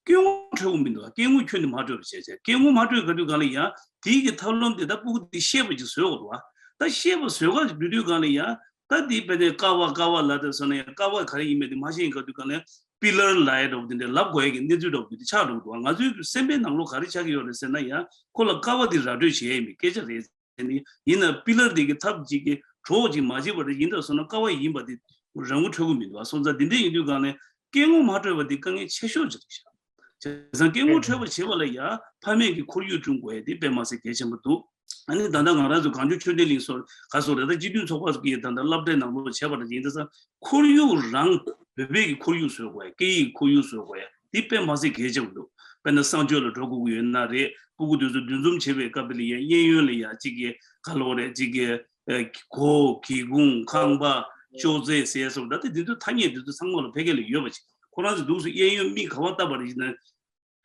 སྐྱོ་ངོ་འཕྲོད་ཀྱི་མི་འདུག་ཨ། སྐྱེ་དངོས་ཁྱོན་ནས་མ་འཕྲོད་པ་བྱས་བྱས་སྐྱེ་དངོས་མ་འཕྲོད་ག་དུས་གང་ལ་ཡ་དེའི་གི་ཐབས་ལམ་དེ་ད་སྤུ་གུ་དེ་ཤེས་པ་ཅིག་བཟོས་དགོས་འདུག་ཨ། ད་ཤེས་པ་བཟོས་ག་ཅིག་དུས་དུས་གང་ལ་ཡ་ད་དེ་དཔེ་དེ་ཀ་བ་ཀ་བ་ལ་དེ་སོང་ན་ཡ་ཀ་བ་ག་རེ་ཡིན་མིན་དེ་མ་ཤེས་ག་དུས་གང་ལ་ཡ་པི་ལར་ལབ་ཡ་འདྲ་བོ་དེ་འདྲ་ལབ་དགོས་ཡ་གི་གནས་ཚུལ་འདྲ་བོ་དེ་ཆགས་འགྲོ་གི་འདུག་ཨ། ང་ཚོའི་གི་སེམས་པའི་ནང་ལོགས་ག་རེ་ཆགས་ཀྱི་ཡོད་རེད་ཟེར་ན་ཡ་ཁོ་ལ་ཀ་བ་དེ་ར་སྤྲོད་བྱེད་ཡ་ཡིན་པའི་སྐད་ཆ་རེད། ནི་ཡིན་ན་པི་ལར་དེ་གི་ཐབས་ཅིག་གི་གྲོགས་ཅིག་མ་བྱེད་པ་རེད། ཡིན་དུ་སོང་ན་ཀ་བ་ཡིན་པ་དེ་རང་ངོ་འཕྲོད་ཀྱི་མི་འདུག་ཨ། སོང་ཙང་དེ་འདྲ་ཡིན་དུས་གང་ནས་སྐད་ངོ་མ་འཕྲོད་པ་དེ་དཀའ་ངལ་ཆེ་ཤོས་ཅིག་རེད་ཤག་བྱས་ཙང་སྐད་ངོ་འཕྲོད་པ་བྱེད་པ་ལ་ཡ་ཕ་མས་ཀྱི་ཁོར་ཡུག་བསྐྲུན་དགོས་ཡ་དེ་དཔེ་མ་སྲིད་གལ་ཆེན་པོ་འདུག་ཨ་ནི་ད་ལྟ་ང་རང་ཚོ་གངས་ལྗོངས་ཆོས་ལྡན་གླིང་སོགས་ག་སོགས་རེད། ད་སྤྱི་མཐུན་ཚོགས་པ་གི་ད་ལྟ་སློབ་གྲྭའི་ནང་ལོགས་བྱས་པ་རེད། ཡིན་དུས་ཙང་ཁོར་ཡུག་རང་བོད་པའི་གི་ཁོར་ཡུག་བཟོ་དགོས་ཡ་སྐད་ཡིག་ཁོར་ཡུག་བཟོ་དགོས་ཡ། འདི་དཔེ་མ་སྲིད་གལ་ཆེན་པོ་འདུག་དཔེར་ན་གསང་སྤྱོད་ལ་འགྲོ་དགོས་ཀྱི་ཡོད་ན་རེད། སྤུ་གུ་དེ་ཚོ་འདུ་འཛོམས་བྱེད་པའི་སྐབས་དེ་ལ་ཡ་གཡས་གཡོན་ལ་ཡ་གཅིག་གི་ག་ལོག་རེད། གཅིག་གི་ཨ་གོ་སྒེའུ་ཁུང་ཁང་པ་ཅོག་ཙེ་ཟེར་སོགས་ད་ལྟ་དེ་ཚོ་ཐ་སྙད་དེ་ཚོ་ཚང་མ་ལ་ཕལ་སྐད་ལ་ཡོད་པ་ཅིག་ཁོ་རང་ཚོ་འདུག་སེ་གཡས་གཡོན་མིག་ག་བ་བལྟ་བ་རེད་ན་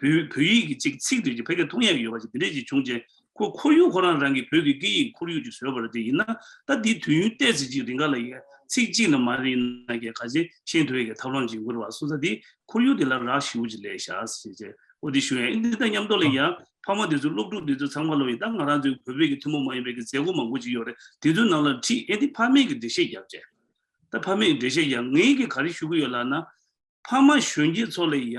བོད་བོད་ཡིག་གི་གཅིག་ཚིག་དེ་ཅིག་ཕལ་སྐད་མཐོང་ཡག་ཡོད་པ་ཅིག་དེ་འདྲས་ཅིག་བྱུང་རྗེས་ཁོ་ཁོར་ཡུག་ཁོ་རང་རང་གི་བོད་ཀྱི་སྐད་ཡིག་ཁོར་ཡུག་ཅིག་བཟོས་པ་རེད། དེ་ཡིན་ན་ད་འདི་དུས་ཡུན་ཏོག་ཙམ་ཅིག་རིང་ག་ལ་ཡ་ཚིག་གཅིག་ལ་མ་རེད་ན་གི་ག་ཅིག་ཤེས་ཐུབ་ཡག་གི་ཐབས་ལམ་ཅིག་ཡོང་གི་རེད་བ། སོང་ཙང་འདི་ཁོར་ཡུག་དེ་ལ་རག་ཞེ་པོ་ཅིག་ལས་བཞག་ཟེར་བྱས་འོ་དེ་ཞུ་ཡ་ཡིན། འདི་དང་མཉམ་དུ་ལ་ཡ་ཕ་མ་དེ་ཚོ་སློབ་ཕྲུག་དེ་ཚོ་ཚང་མ་ལོ་ཡིན་ད་ང་རང་ཚོའི་བོད་པའི་གི་ཐུན་མོང་མ་ཡིན་པའི་གི་མཛད་སྒོ་མང་པོ་ཅིག་ཡོད་རེད། དེ་ཚོའི་ནང་ལ་ཁྲིད་ཨེ་འདི་ཕ་མས་གི་འགྲེལ་བཤད་རྒྱབ་བྱས་ད་ཕ་མས་འགྲེལ་བཤད་རྒྱབ་ངས་གི་ག་རེ་ཞུ་གི་ཡོད་ལབ་ན། ཕ་མ་གཞོན་སྐྱེས་ཚོ་ལ་ཡ་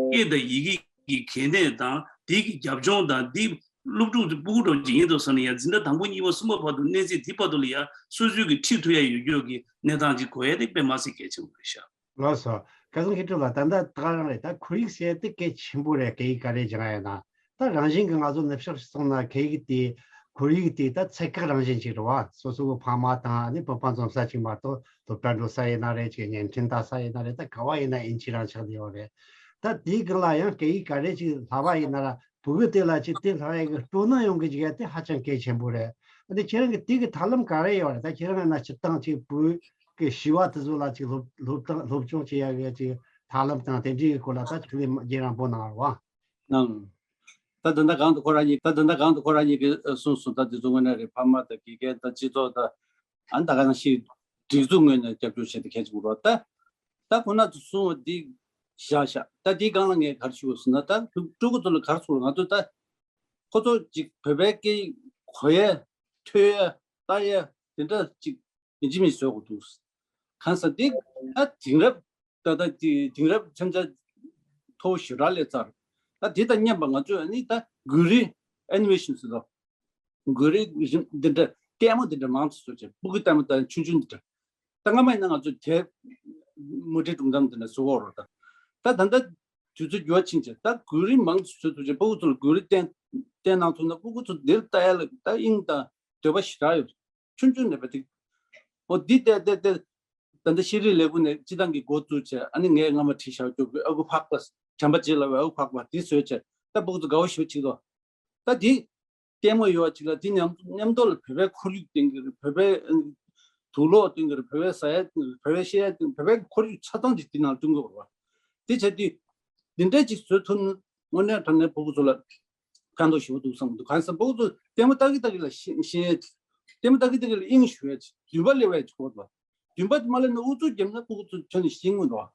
སྐད་དང་ཡི་གེ་གི་གལ་གནད་དང་དེ་གི་རྒྱབ་ལྗོངས་དང་དེ་སློབ་ཕྲུག་དེ་སྤུ་གུ་འདྲ་ཅིག་ཡིན་དུས་ཙང་ནས་ཡ་འཛིན་གྲྭ་དང་པོ་གཉིས་པ་གསུམ་པ་བར་དུ་གནས་ཚད་དེ་བར་དུ་ལ་ཡ་སོ་སོའི་གི་ཁྲིད་ཐུབ་ཡ་ཡོད་རྒྱུ་གི་གནས་སྟངས་ཅིག་དགོས་ཡ་དེ་དཔེ་མ་སྲིད་གལ་ཆེན་པོ་རེད་ཤག་ལགས་སོ། སྐལ་བཟང་མཁས་གྲུབ་ལགས། ད་ལྟ་ད་ག་རང་རེད། ད་ཁོར་ཡུག་ཟེར་དེ་གལ་ཆེན་པོ་རེད། སྐད་ཡིག་ག་རེ་སྦྱང་ཡ་ན། ད་རང་བཞིན་གྱི་ང་ཚོ་ནུབ་ཕྱོགས་སུ་སོང་ན་སྐད་ཡིག་དེ་ཁོར་ཡུག་དེ་ད་ཚད་བཀག་རང་བཞིན་ཅིག་རེད་བ། སོ་སོ་གི་ཕ་མ་དང་ཨ་ནི་བུ་ཕ་འཛོམས་ས་ཅིག་མ་གཏོགས་སློབ་གྲྭ་འགྲོ་ས་ཡིན་ན་རེད། ཅིག་བརྙན་འཕྲིན་ལྟ་ས་ཡིན་ན་རེད། ད་ག་བ་ཡིན་ན་ཨིན་ཇི་རང་ཆགས་བསྡད་ཡོད་རེད། ད་དེའི་སྒང་ལ་ཡང་སྐད་ཡིག་ག་རེ་ཅིག་བསླབ་པ་ཡིན་ན་ར་བུ་གུ་དེ་ལ་ཅིག་དེ་བསླབ་ཡ་གི་སྤྲོ་སྣང་ཡོང་གི་ཅིག་ཡ་དེ་ཧ་ཅང་གལ་ཆེན་པོ་རེད། ཨ་ནི་ཁྱེད་རང་གི་དེ་གི་ཐབས་ལམ་ག་རེ་ཡོད་རེད། ད་ཁྱེད་རང་ཡིན་ན་སྤྱིར་བཏང་ཅིག་བུ་གི་བྱིས་པ་དེ་ཚོ་ལ་ཅིག་སློབ་སློབ་སྟངས་སློབ་སྦྱོང་བྱེད་ཡ་གི་ཅིག་ཐབས་ལམ་དང་དེ་འདྲའི་སྐོར་ལ་ད་ཅིག་ལས་རྒྱས་རང་པོ་གནང་རོགས། གནང་། ད་ད་ལྟ་གང་དུ་ཁོ་རང་གཉིས་ད་ད་ལྟ་གང་དུ་ཁོ་རང་གཉིས་ཀྱིས་གསུངས་སོང་། ད་དེ་ཚོ་དངོས་གནས་རེད། ཕ་མ་དང་དགེ་རྒན་དང་སྤྱི་ཚོགས་དང་ཨ་ད་ག་ནང་བཞིན་སྒྲིག་འཛུགས་ངོས་ནས་རྒྱབ་སྐྱོར་བྱེད་དེ་གལ་ཆེན་པོ་རེད། ད་ད་ཁོ་ན་ཚོ་གསུང་བ་འདི་བཞག་བཞག་ད་དེའི་སྒང་ལ་ངས་ག་རེ་ཞུ་དགོས་ཟེར་ན། ད་ཕྲུ་གུ་ཚོ་ལ་ག་རེ་ཟེར་དགོས། ང་ཚོ་ད་ཁོ་ཚོ་ཅིག་བོད་པའི་སྐད་ཡིག་གོ་ཡས་ཐོས་ཡས་ལྟ་ཡས་དེ་འདྲ་ཅིག་ཡིན་གཅིག་མིན་གཅིག་བཟོ་དགོས་འདུག་གང་ཟེར་དེ་ད་དེང་རབས་ད་ད་དེ་དེང་རབས་མཚོན་ཆ་མཐོ་པོ་ཞེ་དྲག་སླེབས་ཚར། ད་དེ་དང་མཉམ་པ་ང་ཚོས་ནི་ད་གུ་རི་ཨེ་ནི་མེ་ཤན་ཟེར་ལོ། གུ་རི་རིམ་འདི་འདྲ་ལྟད་མོ་འདི་འདྲ་མང་ཙམ་བཟོ་བྱས། སྤུ་གུ་ལྟད་མོ་ད་ཆུང་ཆུང་འདི་འདྲ། ད་སྔ་མ་ཡིན་ན་ང་ཚོ་དེ་མུ་འབྲེལ་སྒྲུང་གཏམ་འདི་འདྲ་བཟོ་གི་ཡོད་རེད། ད་ད་ད་ལྟ་དུས་ཚོད་འགྱུར་བ་ཕྱིན་བྱས་ད་གུ་རི་མང་ཙམ་བཟོ་ཐུབ་བྱས། སྤུ་གུ་ཚོ་ལ་གུ་རི་སྟོན་སྟོན་གནང་ཐུབ་ན་སྤུ་གུ་ཚོ་འདིར་ལྟ་ཡ་ལ་ད་དབྱིངས་དང་འདོད་པ་ཞེ་དྲག་ཡོད། ཆུང་ཆུང་ནས་བ་དེ་འོ་འདི་ལྟས་ལྟས་ལྟས། ད་ ད་ལྟ་ཤེས་རིག་ལས་ཁུངས་ནས་སྤྱི་བཏང་གི་འགོ་བཙུགས་བྱས། ཨ་ནི་ངས་སྔ་མ་བྲིས་བཞག་རྒྱུ་ཨ་ཁུ་འཕགས་པ། བྱམས་པ་རྗེ་ལབ་པའི་ཨ་ཁུ་འཕགས་པ་འདི་བཟོས་བྱས། ད་ཕྲུ་གུ་ཚོ་དགའ་བོ་ཞེ་པོ་བྱེད་དོ། ད་འདི་ལྟད་མོ་ཡོད་པ་ཅིག་ལ། འདི་མཉམ་མཉམ་དུ་ལ་བོད་པའི་ཁོར་ཡུག་སྟེང་གི་རེད། བོད་པའི་ཨ་དུག་ལོག་སྟེང་གི་རེད། བོད་པའི་ཟ་ཡ་སྟེང་གི་རེད། བོད་པའི་བཤད་ཡ་སྟེང་གི་རེད། བོད་པའི་ཁོར་ཡུག་ཆ་ཚང་ཅིག་འདི་ནང་བསྐྲུན་དགོས་རེད་བ། དེ་བྱས་དུས་འདི་འདྲ་ཅིག་བཟོ་ཐུབ་ན་དངོས་གནས་དྲང་གནས་ཕྲུ་གུ་ཚོ་ལ་ཕན་ཐོགས་ཞེ་པོ་འདུག་བསམ་གྱི་འདུག་གང་ཟེར་ན་ཕྲུ་གུ་ཚོ་ལྟད་མོ་ལྟ་གི་ལྟ་གི་ལ་ཤེས་ཤེས་ཡ་ཅིག་ལྟད་མོ་ལྟ་གི་ལྟ་གི་ལ་དབྱིངས་ཞུགས་ཡ་ཅིག་འདུན་པ་སླེབས་ཡ་ཅིག་དགོས་རེད་བ། འདུན་པ་དེ་མ་སླེབས་ན་ཨུ་ཚུགས་བརྒྱབ་ན་ཕྲུ་གུ་ཚོ་ཁྱོན་ནས་ཤེས་ཀྱི་མི་འདུག་བ།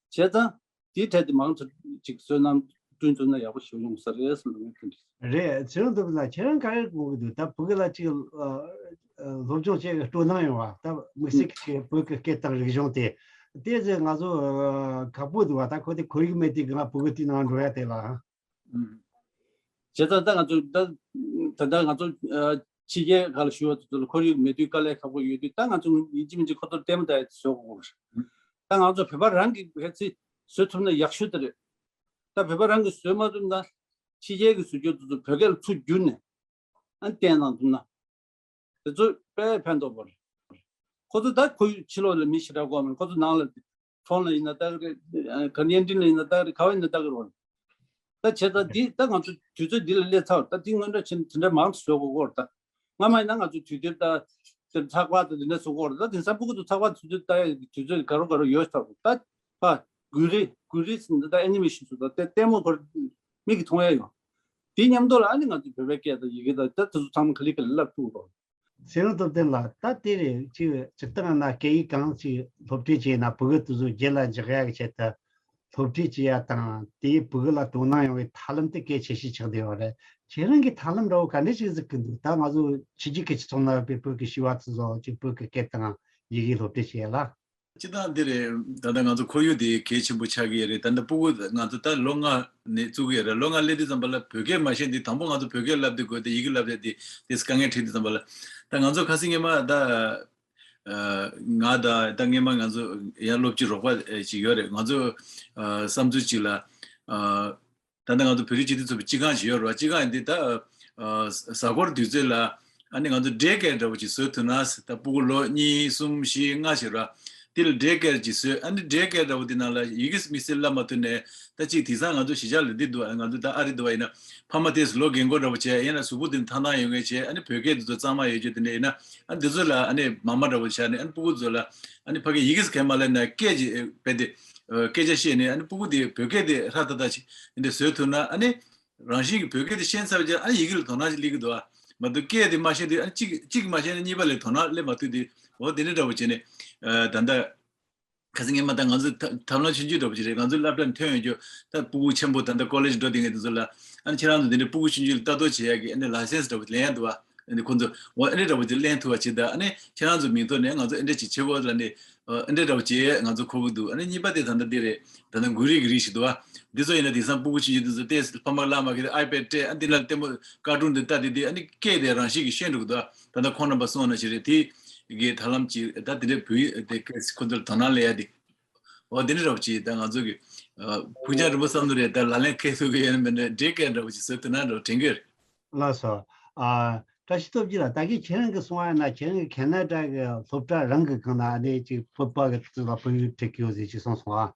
བྱས་ཙང་དེའི་གྲས་དེ་མང་ཙམ་ཅིག་བསོད་ནམས་བསྐྲུན་ཐུབ་ན་ཡག་པོ་ཞིག་ཡོང་ས་རེད་བསམ་པའི་ངས་དྲན་གྱི། རེད། ཚེ་རིང་སྟོབས་ལགས། ཁྱེད་རང་ག་རེ་དགོངས་ཀྱི་འདུག་ད་ཕྲུ་གུ་ལ་ཅིག་ཨ་ཨ་སློབ་སྦྱོང་བྱེད་ཀྱི་སྤྲོ་སྣང་ཡོང་བ། ད་དམིགས་བསལ་གྱི་བོད་ཀྱི་སྐད་དང་རིག་གཞུང་དེ་དེ་ཚོ་ང་ཚོ་ཨ་ཁག་པོ་འདུག་བ། ད་ཁོ་དེ་ཁོར་ཡུག་མེད་དུས་ང་ཕྲུ་གུ་དེ་ནང་འགྲོ་ཡ་དེ་ལ། ཨང་། བྱས་ཙང་ད་ང་ཚོ་ད་ད་ལྟ་ང་ཚོ་ཨ་ཕྱི་རྒྱལ་ཁག་ལ་བཞུགས་པ་ཚོ་ལ་ཁོར་ཡུག་མེད་དུས་དཀའ་ལས་ཁག་པོ་ཡོད་དུས། ད་ང་ཚོ་ཡིན་གཅིག་མིན་གཅིག་ཁོ་ཚོར་ལྟད་མོ་ལྟ་ཡ་དེ་བཟོ་དགོས་རེད། ད་ང་ཚོ་བོད་པ་རང་གིས་གལ་སྲིད་བཟོ་ཐུབ་ན་ཡག་ཤོས་དེ་རེད། ད་བོད་པ་རང་གིས་བཟོས་མ་ཐུབ་ན་ཕྱི་རྒྱལ་གྱི་བཟོ་བཅོས་དེ་ཚོ་བོད་སྐད་ལ་ཚུར་བསྒྱུར་ནས་ཨ་བསྟན་གནང་ཐུབ་ན། དེ་ཚོ་དཔེ་ཕན་ཐོགས་པ་རེད། ཁོ་ཚོ་ད་ཁོར་ཡུག་ཕྱི་ལོགས་ལ་མི་ཞེ་དྲག་གོ་མིན། ཁོ་ཚོ་ནང་ལ་ཁྲོམ་ལ་ཡིན་ན་ལྟ་གི་རེད། ག་བརྙན་འཕྲིན་ལ་ཡིན་ན་ལྟ་གི་རེད། ག་བ་ཡིན་ན་ལྟ་གི་རེད། ད་བྱས་ཙང་འདི་ད་ང་ཚོ་དུས་ཚོད་འདི་ལ་སླེབས་ཚར་བ། ད་འདི་སྔོན་འགྲོ་བྱས་ནས་དེ་འདྲ་མང་དུ་བཟོ་དགོས་ཀྱི་རེད། ད་སྔ་མ་ཡིན་ན་ང་ཚོ་དུས་དེབ་ད་དེ་ཚགས་པར་དང་དེ་འདྲ་བཟོ་གི་རེད། ད་དེང་སང་ཕྲུ་གུ་ཚོ་ཚགས་པར་དུས་དེབ་ལྟ་ཡ་གི་དུས་ཚོད་དགའ་རོགས་དགའ་རོགས་ཡོད་ཚར་བ། ད་ཕ་གུ་རི་གུ་རི་ཟེར་ནས་ད་ཨེ་ནི་མེ་ཤིན་བཟོ། ད་ལྟད་ལྟད་མོ་ཁོ་མིག་གིས་མཐོང་ཡ་ཡོད། དེ་མཉམ་དུ་ལ་ཨ་ནི་ང་ཚོ་བོད་པའི་སྐད་དང་ཡི་གེ་དང་ད་དེ་ཚོ་ཚང་མ་ག་ལེ་ག་ལེ་བསླབ་ཐུབ་རོགས། ཚེ་རིང་སྟོབས་ལྡན་ལགས། ད་དེ་རེད། ཅིག་སྤྱིར་བཏང་ན་སྐད་ཡིག་གང་ཅིག་སློབ་ཁྲིད་བྱས་ན་ཕྲུ་གུ་དེ་ཚོ་རྒྱུད་ལ་འཇགས་ཡག་གི་ཆེད་དུ་སློབ་ཁྲིད་བྱེད་ཡ་དང་། དེའི་ཕྲུ་གུ་ལ་དོ་སྣང་ཡོང་བའི་ཐབས་ལམ་དེ་གལ་ཆེ་ཤོས་ཆགས་བསྡད་ཡོད་རེད། ཁྱེད་རང་གིས་ཐབས་ལམ་འདྲ་བོ་ག་འདྲ་ཞིག་གཟིགས་ཀྱི་འདུག་ད་ང་ཚོ་ཕྱི་རྒྱལ་གྱི་སྤྱི་ཚོགས་ནང་ཡོད་པའི་བོད་ཀྱི་བྱིས་པ་ཚོ་ཅིག་བོད་ཀྱི་སྐད་དང་ཡི་གེ་སློབ་ཁྲིད་བྱེད་ཡ་ལ། སྤྱིར་བཏང་འདི་རེད། ད་ལྟ་ང་ཚོ་ཁོར་ཡུག་འདི་གལ་ཆེན་པོ་ཆགས་ཀྱི་ཡོད་རེད། ད་ལྟ་ཕྲུ་གུ་ང་ཚོ་ད་ལོ་ལྔ་ནས་བཙུགས་ཀྱི་ཡོད་རེད། ལོ་ལྔ་སླེབས་དུས་ཙམ་པ་ལ་བོད་སྐད་མ་ཤེས་དུས་དང་པོ་ང་ཚོ་བོད་སྐད་བསླབ་དུས་དགོས་ཏེ་ཡི་གེ་བསླབ་ཡ་དེ་དེ་དཀའ་ངལ་འཕྲད་དུས་ཙམ་པ་ལ། ད་ང་ཚོ་ཁ་སང་སྔོན་མ་ད་ཨ་ང་དང་ད་སྔོན་མ་ང་ཚོ་ཡང་སློབ་སྤྱི་རོགས་པ་ཅིག་ཡོད་རེད། ང་ཚོ་ཨ་བསམ་ཚུལ་ཅིག་ལ་ཨ་ད་ལྟ་ང་ཚོ་བོད་རིགས་སྤྱི་མཐུན་ཚོགས་པའི་སྤྱི་ཁང་ཞིག་ཡོད་རེད་བ། སྤྱི་ཁང་འདི་ད་ཨ་གཟའ་འཁོར་དུས་ཚོད་ལ་ཨ་ནི་ང་ཚོ་ཌེ་ཀེར་འདྲ་བོ་ཅིག་བཟོས་ཐུབ་ན། ད་ཕྲུ་གུ་ལོ་གཉིས་གསུམ་བཞི་ལྔ་ཞིག་རེད་བ། དེ་ལ་ཌེ་ཀེར་ཅིག་བཟོས། ཨ་ནི་ཌེ་ཀེར་འདྲ་བོ་དེ་ནང་ལ་ཡི་གེ་དམིགས་བསལ་བསླབ་མ་ཐུབ་ནས། ད་ཅིག་དེང་སང་ང་ཚོ་གཞིས་ཆགས་ལ་འདི་འདུག་ང་ཚོ་ད་ཨ་རི་འདུག་བ་ཡིན་ན་ཕ་མ་དེས་ལོ་རྒན་གོག་འདྲ་བོ་བྱས། ཡིན་ན་གཟུགས་པོ་དེ་ཐང་ཐང་ཡོད་མཁན་བྱས། ཨ་ནི་བོད་སྐད་དེ་ཚོ་གཙང་མ་ཡོད་རྒྱུ་དེ་འདྲ་ཡིན་ན། ཨ་ནི་འདི་ཚོ་ལ་ཨ་ནི་མ་མ་འདྲ་བོ་བྱས་ནས། ཨ་ནི་ཕྲུ་གུ་ཚོ་ལ་ཨ་ནི་ཕ་གིའི་ཡི་གེ་གང་མ་ལབ་ན་སྐད་ཅིག་བས་ཏེ་སྐད་ཆ་བཤད་ནས། ཨ་ནི་ཕྲུ་གུ་དེ་བོད་སྐད་དེ་ཧྲ་ཐག་ཐག་ཅིག་འདི་བཟོས་ཐུབ་ན། ཨ་ནི་རང་བཞིན་གྱིས་བོད་སྐད་དེ་ཤེས་ཚར་བ་ཅིག་ཨ་ནི་ཡི་གེ་ལ་དོ་སྣང་ཅིག་སླེབས་ཀྱི་འདུག་ཨ་མ་གཏོགས་སྐད་དེ་མ་ཤེས་དུས་ཨ་ནི་གཅིག་གཅིག་མ་ཤེས་ན་གཉིས་པ་ལ་དོ་སྣང་སླེབས་མ་ཐུབ་དུས། འོ་དེ་འདྲ་འདྲ་བོ་བྱས་ནས་ཨ་ད་ལྟ་ཁ་སང་སྔོན་མ་ད་ང་ཚོ་ཐབས་ཐབས་ལམ་ཆུང་ཆུང་འདྲ་པོ་ཅིག་རེད། ང་ཚོ་སློབ་གྲྭ་ཐོན་ཡོང་རྒྱུ་ད་ཕྲུ་གུ་ཆེན་པོ་ད་ལྟ་ཀོ་ལེཇ་འགྲོ་བསྡད་མཁན་དེ་ཚོ་ལ། ཨ་ནི་ཁྱེད་རང་ཚོ་དེ་འདྲའི་ཕྲུ་གུ་ཆུང་ཆུང་ལ་ལྟ་རྟོག་བྱེད་ཡག་གི་ཨ་ནི་ལའི་སེན་སི་འདྲ་པོ་ལེན་ཡག་འདུག་བ། ཨ་ནི་ཁོང་ཚོ་འོ་ཨ་འདྲ་འདྲ་པོ་ཅིག་ལེན་ཐུབ་པ་བྱེད། ད་ཨ་ནི་ཁྱེད་རང་ཚོ་མིང་ཐོག་ནས་ང་ཚོ་ཨ་འདྲ་ཅིག་བྱེད་དགོས་ལབ་ནས་ཨ་འདྲ་འདྲ་པོ་ཅིག་ང་ཚོ་གོ་གི་འདུག་ཨ་ནི་གཉིས་པ་དེ་ད་ལྟ་འདི་རེད། ད་ལྟ་མགོ་རིལ་གྱི་རིགས་ཤིག་འདུག་བ། འདི་ཚོ་ཡིན་ན་དེང་སང་ཕྲུ་གུ་ཆུང་ཆུང་དེ་ཚོ་ཏོག་ཙམ་ཕ་མ་བླ་མ་གིས་ཨའི་པེཌ་སྤྲད། ཨ་འདི་ན་ལྟད་མོ་ཀར་ཊུན་དེ་ལྟ་དེ་དེ་ཨ་ནི་སྐད་དེ་རང་བཞིན་གྱིས་ཤེས་འགྲོ་གི་འདུག་བ། ད་ལྟ་ཁོང་རྣམ་པ་གསུངས་ནང་བཞིན་རེད། དེ་གི་ཐབས་ལམ་ཅིག་ད་དེ་འདྲའི་བོད་ཡིག་དེ་སྐད་ཁོང་ཚོར་དོ་སྣང་སླེབས་ཡ་དེ། འོ་དེ་འདྲ་འདྲ་པོ་ཅིག་ད་ང་ཚོ་གི་ཨ་ཕུགས་རྒྱང་རིང་པོ་བསམ་བློ་རེད། ད་ལག་ལེན་འཁེལ་ཐུབ་ཀྱི་ཡོད་ན་མེད་ན་འདྲེ་སྐད་འདྲ་པོ་ཅིག་བཟོ་ཐུབ་ན་འགྲོ་དྲན་གི་རེད། ལགས་སོ། ཨ་བཀྲ་ཤིས་སྟོབས་རྒྱལ་ལགས། ད་གིན་ཁྱེད་རང་གིས་གསུངས་པ་ཡིན་ན་ཁྱེད་རང་གིས་ཁེ་ན་ཌ་གི་སློབ་གྲྭ་རང་གི་སྒང་ན་ཨ་ནི་ཅིག་བོད་པ་གི་ཚོ་ལ་བོད་ཡིག་ཁྲིད་ཀྱི་ཡོད་ཟེར་ཅིག་གསུངས་སོང་ཨ།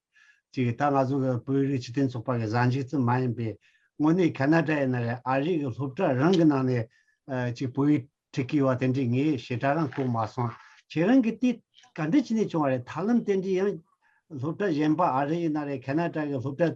ཅིག་ད་ང་ཚོ་གི་བོད་རིགས་སྤྱི་མཐུན་ཚོགས་པ་གི་གཟའ་མཇུག་ཙམ་མ་ཡིན་པའི་དངོས་གནས་ཁེ་ན་ཌ་ཡིན་ན་རེད། ཨ་རི་གི་སློབ་གྲྭ་རང་གི་ནང་ནས་ཨ་ཅིག་བོད་ཡིག་ཁྲིད་ཀྱི་ཡོད་པ་དེ་འདྲའི་ངས་ཞེ་དྲག་རང་གོ་མ་སོང་། ཁྱེད་རང་གིས་དེ་ག་འདྲ་བྱས་ནས་བྱུང་བ་རེད། ཐབས་ལམ་དེ་འདྲའི་ཡང་སློབ་གྲྭ་གཞན་པ་ཨ་རི་ཡིན་ན་རེད། ཁེ་ན་ཌ་གི་སློབ་གྲྭ་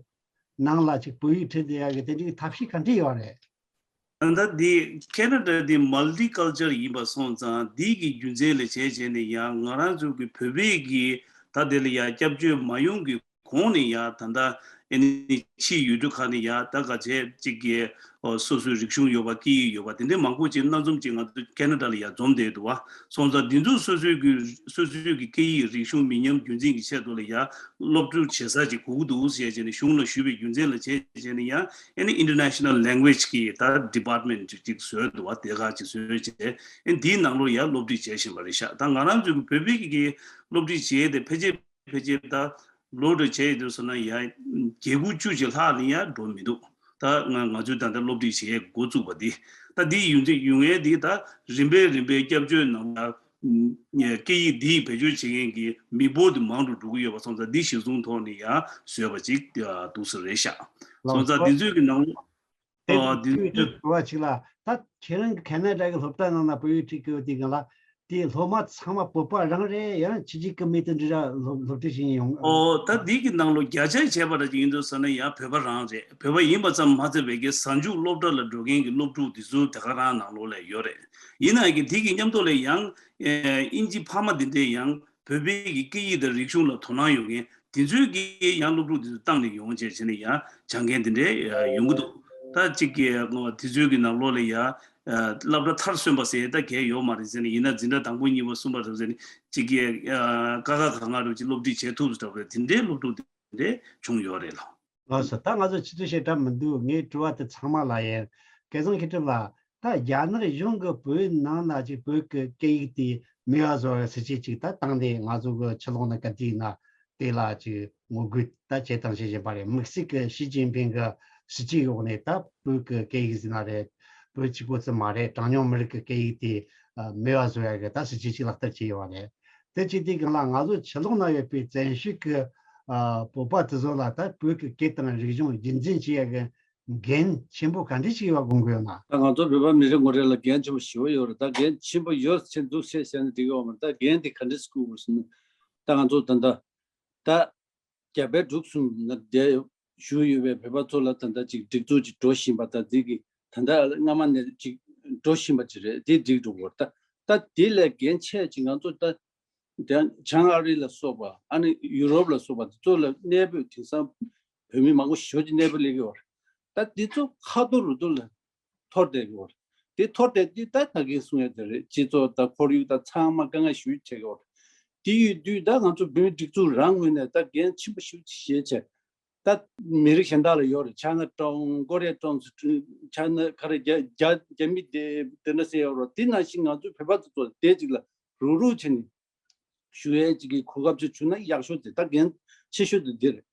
ནང་ལ་ཅིག་བོད་ཡིག་ཁྲིད་ཡག་གི་དེ་འདྲའི་ཐབས་ཤེས་ག་འདྲ་ཡོད་རེད། ད་འདི་ཁེ་ན་ཌ་འདི་མལ་ཊི་ཀལ་ཅར་ཡིན་པ་སོང་ཙང་འདི་གི་རྒྱུ་མཚན་ལ་བྱས་བྱས་ནས་ཡང་ང་རང་ཚོ་གི་བོད་པའི་གི་ད་དེ་ལ་ཡང་སྐྱབས་བཅོལ་མ་ཡོང་གི་གོང་ནས་ཡང་ད་ལྟ་ཨ་ནི་ཕྱིའི་ཡུལ་གྲུ་ཁག་ནས་ཡང་ད་ག་ཚད་ཅིག་གི་ཨོ་སོ་སོའི་རིག་གཞུང་ཡོད་པ་སྐད་ཡིག་ཡོད་པ་དེ་འདྲའི་མང་པོ་ཅིག་སྣ་འཛོམས་ཅིག་ང་ཚོ་ཁེ་ན་ཌ་ལ་ཡང་འཛོམས་བསྡད་འདུག་བ། སོང་ཙང་འདི་ཚོ་སོ་སོའི་གི་སོ་སོའི་གི་སྐད་ཡིག་རིག་གཞུང་མི་ཉམས་རྒྱུན་འཛིན་གྱི་ཆེད་དུ་ལ་ཡང་སློབ་ཕྲུག་བྱེད་ས་ཅིག་དགོས་ཀྱི་འདུག་ཟེར་བྱས་ནས་གཞུང་ལ་ཞུས་པའི་རྒྱུ་མཚན་ལ་བྱས་བྱས་ནས་ཡང་ཨ་ནི་International Language གི་ད་Department ཅིག་ཅིག་བཟོས་འདུག་བ། སྡེ་ཁག་ཅིག་བཟོས་བྱས་ཨ་ནི་འདིའི་ནང་ལོགས་ཡང་སློབ་ཁྲིད་བྱེད་བཞིན་པ་རེད་ཤག་ད་ང་རང་ཚོའི་གི་བོད་པའི་གི་སློབ་ཁྲིད་བྱས་ཏེ་ཕལ་ཆེར་ཕལ་ཆེར་ད་ལོ་འདྲ་བྱས་ཡོད་དུས་ཙམ་ན་ཡང་བརྒྱད་དགུ་བཅུ་ཅིག་ལྷག་ལ་ཡང་འགྲོ་མི་འདུག་ད་ང་ང་ཚོའི་ད་ལྟ་སློབ་ཁྲིད་བྱེད་འགོ་བཙུགས་པ་འདི་ད་འདི་ཡུན་ཚད་ཡུན་ངེས་འདི་ད་རིམ་པས་རིམ་པས་སྐྱབས་བཅོལ་ནང་ལ་ སྐད་ཡིག་འདི་བེད་སྤྱོད་བྱེད་མཁན་གྱི་མི་འབོར་དེ་མང་དུ་འགྲོ་གི་ཡོད་པ་སོང་ཙང་། འདི་གཞིར་བཟུང་ཐོག་ནས་ཡང་བཟོས་པ་ཅིག་འདུག་ས་རེད་ཤག། སོང་ཙང་འདི་ཚོའི་གི་ནང་ལོགས། ཨོ། འདི་ཚོའི་གི་བ་ཅིག་ལ། ད་ཁྱེད་རང་གི་ཁེ་ན་ཌ་གི་སློབ་གྲྭ་ནང་ན་བོད་ཡིག་ཁྲིད་གི་ཡོད་དེ་གི་ལ། དེ་སློབ་མ་ཚང་མ་བོད་པ་རང་རེད། ཡང་ཕྱི་རྒྱལ་གི་མི་དེ་འདྲ་ར་སློབ་སློབ་ཁྲིད་བྱེད་ཡོང་། ཨོ། ད་འདི་གི་ནང་ལོགས་བརྒྱ་ཆ་བྱས་པ་ར་ཅིག་ཡིན་འདུག་ཟེར་ན་ཡང་བོད་པ་རང་རེད། བོད་པ་ཡིན་པ་ཙམ་མ་ཚད་པའི་གི་གཟའ་མཇུག་སློབ་གྲྭ་ལ་འགྲོ་མཁན་གྱི་སློབ་ཕྲུག་དེ་ཚོ་དེ་ག་རང་ནང་ལོགས་ལ་ཡོད་རེད། ཡིན་ནའི་གི་དེ་གི་མཉམ་དུ་ལ་ཡང་ཨེ་དབྱིན་ཇི་ཕ་མ་དེ་འདྲས་ཡང་བོད་པའི་གི་སྐད་ཡིག་དང་རིག་གཞུང་ལ་དོ་སྣང་ཡོད་མཁན་དེ་ཚོའི་གི་ཡང་སློབ་ཕྲུག་དེ་ཚོ་བཏང་ནས་ཡོང་བྱས་བྱས་ནས་ཡང་སྦྱང་མཁན་དེ་འདྲས་ཡོང་གི་འདུག། ད་གཅིག་གི་དེ་ཚོའི་གི་ནང་ལོགས་ལ་ཡང་སློབ་གྲྭ་མཐར་སོན་པ་ཟེར་ད་གས་ཡོད་མ་རེད་ཟེར་ནས། ཡིན་ན་འཛིན་གྲྭ་དང་པོ་གཉིས་པ་གསུམ་པ་རེད་ཟེར་ནས་གཅིག་གི་ཀ་ཁ་ག་ང་རུ་ཅིག་སློབ་ཁྲིད་བྱེད་ཐུབ་ཟེར་བ་རེད། དེ་འདྲའི་སློབ་ཕྲུག་དེ་འདྲས་བྱུང་ཡོད་རེད་ལགས། ལགས་སོ། ད་ང་ཚོ་ཆུ་ཚོད་ཞེ་དྲག་མི་འདུག། ངའི་དྲི་བ་དེ་ཚང་མ་ལ་ཡིན། སྐལ་བཟང་མཁས་གྲུབ་ལགས། ད་རྒྱ་ནག་གཞུང་གིས་བོད་ནང་ན་ཅིག་བོད་ཀྱི་སྐད་ཡིག་དེ་མེད་པ་བཟོ་བའི་སྲིད་ཇུས་ཅིག་ད་བཏང་ནས། ང་ཚོ་གི་ཕྱི་ལོགས་ན་ག་དུས་ན་དེ་ལ་ཅིག་ངོ་རྒོལ་ད་བྱེད་དང་བྱེད་བཞིན་པ་རེད། དམིགས་བསལ་གྱི་ཞི་ཅིན་ཕིང་གི་སྲིད་ཇུས་འོག་ནས་ད་བོད་ཀྱི་སྐད་ཡིག་ཟེར་ན་རེད། བོད་གཅིག་པོ་ཙམ་མ་རེད། གྲངས་ཉུང་མི་རིགས་ཀྱི་སྐད་ཡིག་དེ་ཨ་མེད་པ་བཟོ་ཡ་གི་ད་སྲིད་ཇུས་ཅིག་ལག་བསྟར་བྱས་ཡོད་པ་རེད། དེ་བྱེད་དུས་སྒང་ལ་ང་ཚོ་ཕྱི་ལོགས་ན་ཡོད་པའི་བཙན་བྱོལ་གྱི་ཨ་བོད་པ་དེ་ཚོ་ལ་ད་བོད་ཀྱི་སྐད་དང་རིག་གཞུང་རྒྱུན་འཛིན་བྱེད་ཡ་གི་འགན་ཆེན་པོ་ག་འདྲ་ཞིག་ཡོད་པ་དགོངས་ཀྱི་ཡོད་ན། ད་ང་ཚོ་བོད་པ་མི་རེ་ངོ་རེ་ལ་འགན་ཆེན་པོ་ཞེ་པོ་ཡོད་རེད། ད་འགན་ཆེན་པོ་ཡོད་ཟེར་འདུག་ཟེར་བཤད་ན་འགྲིག་གི་ཡོད་མ་རེད། ད་འགན་དེ་ག་འདྲ་སེ་འཁུར་དགོས་ཟེར་ན། ད་ང་ཚོ་ད་ལྟ་ད་རྒྱ་བལ་འབྲུག་གསུམ་ན་བསྡད་བཞུགས་ཡོད་པའི་བོད་པ་ཚོ་ལ་ད་ལྟ་ཅིག་སྒྲིག་འཛུགས་ཅིག་འགྲོ་བཞིན་པ་དང་། འདི་གི་ད་ལྟ་སྔ་མ་ནས་ཅིག་འགྲོ་བཞིན་པ་ཅིག་རེད། དེ་འགྲིག་འགྲོ་གི་རེད། ད་ད་དེ་ལས་འགན་ཆེ་ཅིག་ང་ཚོ་ད་ད་བྱང་ཨ་རི་ལ་སོགས་པ། ཨ་ནི་ཡུ་རོབ་ལ་སོགས་པ་དེ་ཚོ་ལ་གནས་སྤོས། དེང་སང་བོད་མི་མང་པོ་ཞེ་པོ་ཅིག་གནས་སྤོ་སླེབས་ཀྱི་ཡོད་རེད། ད་དེ་ཚོ་ཁ་ཐོར་རུ་ཐོར་ལ་འཐོར་བསྡད་ཀྱི་ཡོད་རེད། དེ་འཐོར་བསྡད་དེ་ད་ད་གིན་གསུང་ཡ་དེ་རེད། སྤྱི་ཚོགས་དང་ཁོར་ཡུག་དང་ཚང་མ་དཀའ་ངལ་ཞེ་པོ་ཅིག་འཕྲད་ཀྱི་ཡོད་རེད། དེ་ཡོད་དུས་ད་ང་ཚོ་བོད་མིའི་སྒྲིག་འཛུགས་རང་ངོས་ནས་ད་འགན་ཆེན་པོ་ཞེ་པོ་ཅིག་བཞེས་བྱས། ད་མི་རིགས་གཞན་དག་ལ་ཡོད་རེད། ཆ་ན་ཀྲོང་ཀོ་རི་ཡ་ཀྲོང་ཙུའུ། ཆ་ན་ག་རེ་རྒྱ་རྒྱ་རྒྱ་མི་དེ་དེ་འདྲ་ཟེར་ཡོད་རེད། དེ་ནང་བཞིན་ང་ཚོ་བོད་པ་ཚོ་ཚོ་དེ་གཅིག་ལ་རུག་རུག་བྱས་ནས་ཞུ་ཡས་གཅིག་གི་གོ་སྐབས་ཅིག་བྱུང་ན་ཡག་ཤོས་དེ། ད་འགན་ཆེ་ཤོས་དེ་འདི་རེད།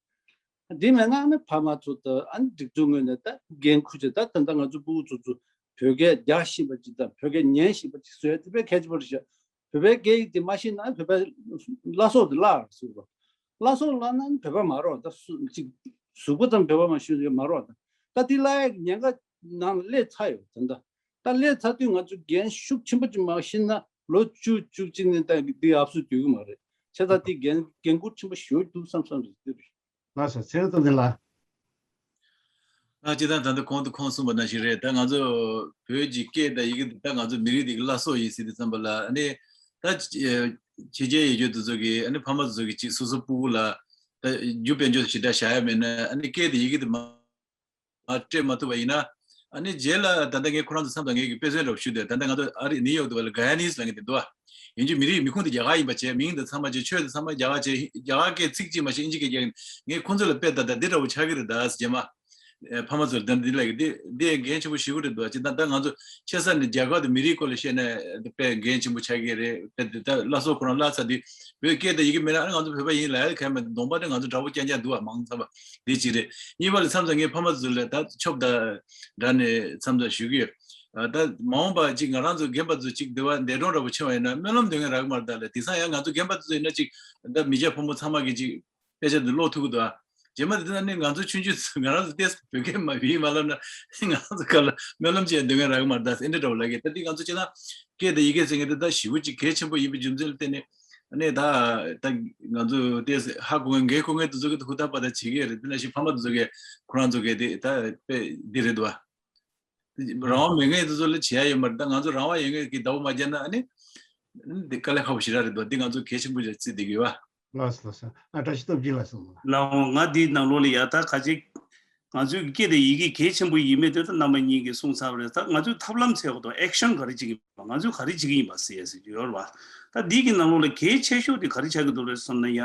འདི་མེད་ན་ཨ་ནི་ཕ་མ་ཚོ་དང་ཨ་ནི་སྒྲིག་འཛུགས་ངོས་ནས་ད་འགན་འཁུར་བྱས། ད་ད་ལྟ་ང་ཚོ་སྤུ་གུ་ཚོ་ཚོ་བོད་སྐད་རྒྱག་ཤེས་པ་ཅིག་དང་བོད་སྐད་ཉན་ཤེས་པ་ཅིག་བཟོ་ཡ་དེ་དཔེ་གལ་ཆེན་པོ་རེད་ཤག། བོད་པའི་སྐད་ཡིག་དེ་མ་ཤེས་ན་བོད་པའི་བླ་སྲོག་དེ་བརླག་ཟེར་བ། བླ་སྲོག་བརླག་ན་བོད་པ་མ་རེད་པ། ད་སུ་གཅིག་གཟུགས་པོ་ཙམ་བོད་པ་མ་ཤེས་ན་མ་རེད་པ། ད་དེ་བརླག་ཡ་གི་ཉེན་ཁ་ནང་ལ་སླེབས་ཚར་ཡོད། ད་ད་ད་སླེབས་ཚར་དུས་ང་ཚོ་འགན་ཤུགས་ཆེན་པོ་ཅིག་མ་བཞེས་ན་ལོ་བཅུ་བཅུ་གཅིག་ནས་ད་འདི་ཨབ་སུ་སྡོད་གི་མ་རེད། བྱས་ཙང་དེ་འགན་འགན་འཁུར་ཆེན་པོ་ཞེ་པོ་འདུག་བསམ་བསམ་རེད། འདི་རེད། ལགས་སོ། ཚེ་རིང་སྟོབས་ལྡན་ལགས། ཨ། སྤྱིར་བཏང་ད་ལྟ་གོང་དུ་ཁོང་གསུངས་པ་ནང་བཞིན་རེད། ད་ང་ཚོ་བོད་ཀྱི་སྐད་དང་ཡི་གེ་འདི་ད་ང་ཚོ་མི་རིགས་འདི་གི་བླ་སྲོག་ཡིན་ཟེར་དུས་ཙམ་པ་ལ། ཨ་ནི་ད་ཕྱི་རྒྱལ་ཡོད་རྒྱུ་དེ་ཚོ་གི་ཨ་ནི་ཕ་མ་དེ་ཚོ་གི་ཅིག་སོ་སོ་སྤུ་གུ་ལ་ད་རྒྱུ་དཔལ་འབྱོར་ཞེ་དྲག་བཞག་ཡ་མེད་ན། ཨ་ནི་སྐད་དང་ཡི་གེ་དེ་མ་མ་སྤྲད་མ་ཐུབ་པ་ཡིན་ན། ཨ་ནི་རྗེས་ལ་ད་ལྟ་ངས་ཁོ་རང་ཚོ་མཚམས་དང་ངས་ཀྱི་དཔེ་མཚོན་འདྲ་པོ་ཞུས་ཏེ། ད་ལྟ་ང་ཚོ་ཨ་རི་ནིའུ་ཡོག་དུ་བ་ལ་ག་ཡ་ནིས་ལབ་མཁན་དེ་འདུག་ཨ། ཡིན་རྒྱུ་མི་རིགས་མི་ཁུངས་དེ་རྒྱ་གར་ཡིན་པ་བྱས། མིང་དང་ཚང་མ་བྱས། ཆོས་དང་ཚང་མ་རྒྱ་གར་བྱས། རྒྱ་གར་སྐད་ཚིག་གཅིག་མ་ཤེས། ཨིན་ཇི་སྐད་རྒྱག་གི། ངས་ཁོང་ཚོ་ལ་དཔེ་ད་ད་འདི་འདྲ་པོ་ཆགས་ཀྱི་རེད་ད་རྗེས་མ། ཨེ། ཕ་མ་ཚོར་ད་འདི་ལབ་ཀྱི་འདི་འདི་འགན་ཆེན་པོ་ཞེ་པོ་རེད་འདུག་ཨ། ཅི་ད་ད་ང་ཚོ་ཆེ་ས་ནས་རྒྱ་གར་དང་མི་རིགས་སྐོར་ལ་བཤད་ན་དཔེ་འགན་ཆེན་པོ་ཆགས་ཀྱི་རེད། དཔེ་འདི་ད་བླ་སྲོག་ཁོ་རང་བརླག་ཚར་དུས་བོད་སྐད་དང་ཡི་གེ་མེད་ན་ཨ་ནི་ང་ཚོ་བོད་པ་ཡིན་ལབ་ཡ་ག་ཡ་མེད། གདོང་པ་དེ་ང་ཚོ་འདྲ་པོ་རྐྱང་རྐྱང་འདུག་ཨ། མང་ཚ་བ་འདི་གཅིག་རེད། གཉིས་པ་ལ་མཚམས་མཚམས་ངས་ཕ་མ་ཚོ་ལ་ད་ཆོབ་ད་འདྲ་ནས་མཚམས་མཚམས་ཞུ་གི་ཡོད། ཨ། ད་མ་འོངས་པ་ཅིག་ང་རང་ཚོ་རྒན་པ་ཚོ་ཅིག་འདི་བ་འདས་གྲོངས་འདྲ་པོ་ཕྱིན་པ་ཡིན་ན་སྨོན་ལམ་འདོན་མཁན་རག་གི་མ་རེད་ད་ལ། དེང་སང་ཡང་ང་ཚོ་རྒན་པ་ཚོ་ཡིན་ན་ཅིག་ད་མི་སྐྱ་ཕོ་མོ་ཚང་མ་གིས་ཅིག་དཔེ་ཆ་འདི་ཀློག་ཐུབ་ཀྱི་འདུག་ཨ། རྗེས་མ་དེ་ན་ནི་ང་ཚོ་ཆུང་ཆུང་ཚོ་ང་རང་ཚོ་ཏོག་ཙམ་བོད་སྐད་མ་བི་མ་ལབ་ན་ང་རང་ཚོ་ག་ལ་སྨོན་ལམ་བྱས་འདོན་མཁན་རག་གི་མ་རེད་ད། ཨེ་འདྲ་འདྲ་པོ་ལབ་ཀྱི། ད་འདི་ང་ཚོ་སྤྱིར་བཏང་སྐད་དང་ཡི་གེ་ཟེར་མཁན་དེ་ད་ཞེ་པོ་ཅིག་གལ་ཆེན་པོ་ཡིན་པའི་རྒྱུ་མཚན་ལ་བརྟེན་ནས་ཨ་ནི་ད་ད་ང་ཚོ་ཏོག་ཙམ་ཧ་གོ་མཁན་འགན་འཁུར་མཁན་དེ་ཚོ་གིས་ད་ཧུར་ཐག་པ་ད་བྱེད་ཀྱི་རེད། དེ་ནང་བཞིན་ཕ་མ་དེ་ཚོ་གིས་ཁོ་རང་ཚོ་གིས་དེ་ད་དཔེ་འདི་རེད་འདུག་ཨ། རང་དབང་མེད་མཁན་དེ་ཚོ་ལ་བྱེད་ཡ་ཡོད་མ་རེད། ད་ང་ཚོ་རང་དབང་ཡོད་མཁན་གྱིས་བདའ་པོ་མ་བརྒྱབ་ན་ཨ་ནི་འདི་དཀའ་ལས་ཁག་པོ་ཞེ་དྲག་རེད་འདུག། འདི་ང་ཚོ་གལ་ཆེན་པོ་ཞིག་བརྩིས་བསྡད་ཀྱི་ཡོད་པ། ལགས་སོ་ལགས་སོ། ཨ། བཀྲ་ཤིས་སྟོབས་རྒྱལ་ལགས་སོ། ལགས་འོང་། ང་འདིའི་ནང་ལོགས་ལ་ཡ་ད་ག་ཅིག་ང་ཚོའི་སྐད་དང་ཡི་གེ་གལ་ཆེན་པོ་ཡིན་མེད་དེ་ད་རྣམ་པ་གཉིས་ཀྱིས་གསུངས་ཚར་བ་རེད། ད་ང་ཚོས་ཐབས་ལམ་འཚོལ་དགོས་འདུག། ཨེག་ཤན་ག་རེ་བྱེད་ཀྱི་ཡིན་པ། ང་ཚོས་ག་རེ་བྱེད་ཀྱི་ཡིན་པ་ཟེར་ཡ་ཟེར་རྒྱུ་ཡོད་རེད་པ། ད་འདི་གི་ནང་ལོགས་ལ་གལ་ཆེ་ཤོས་དེ་ག་རེ་ཆགས་ཀྱི་འདུག་རེད་བསམ་ན་ཡ།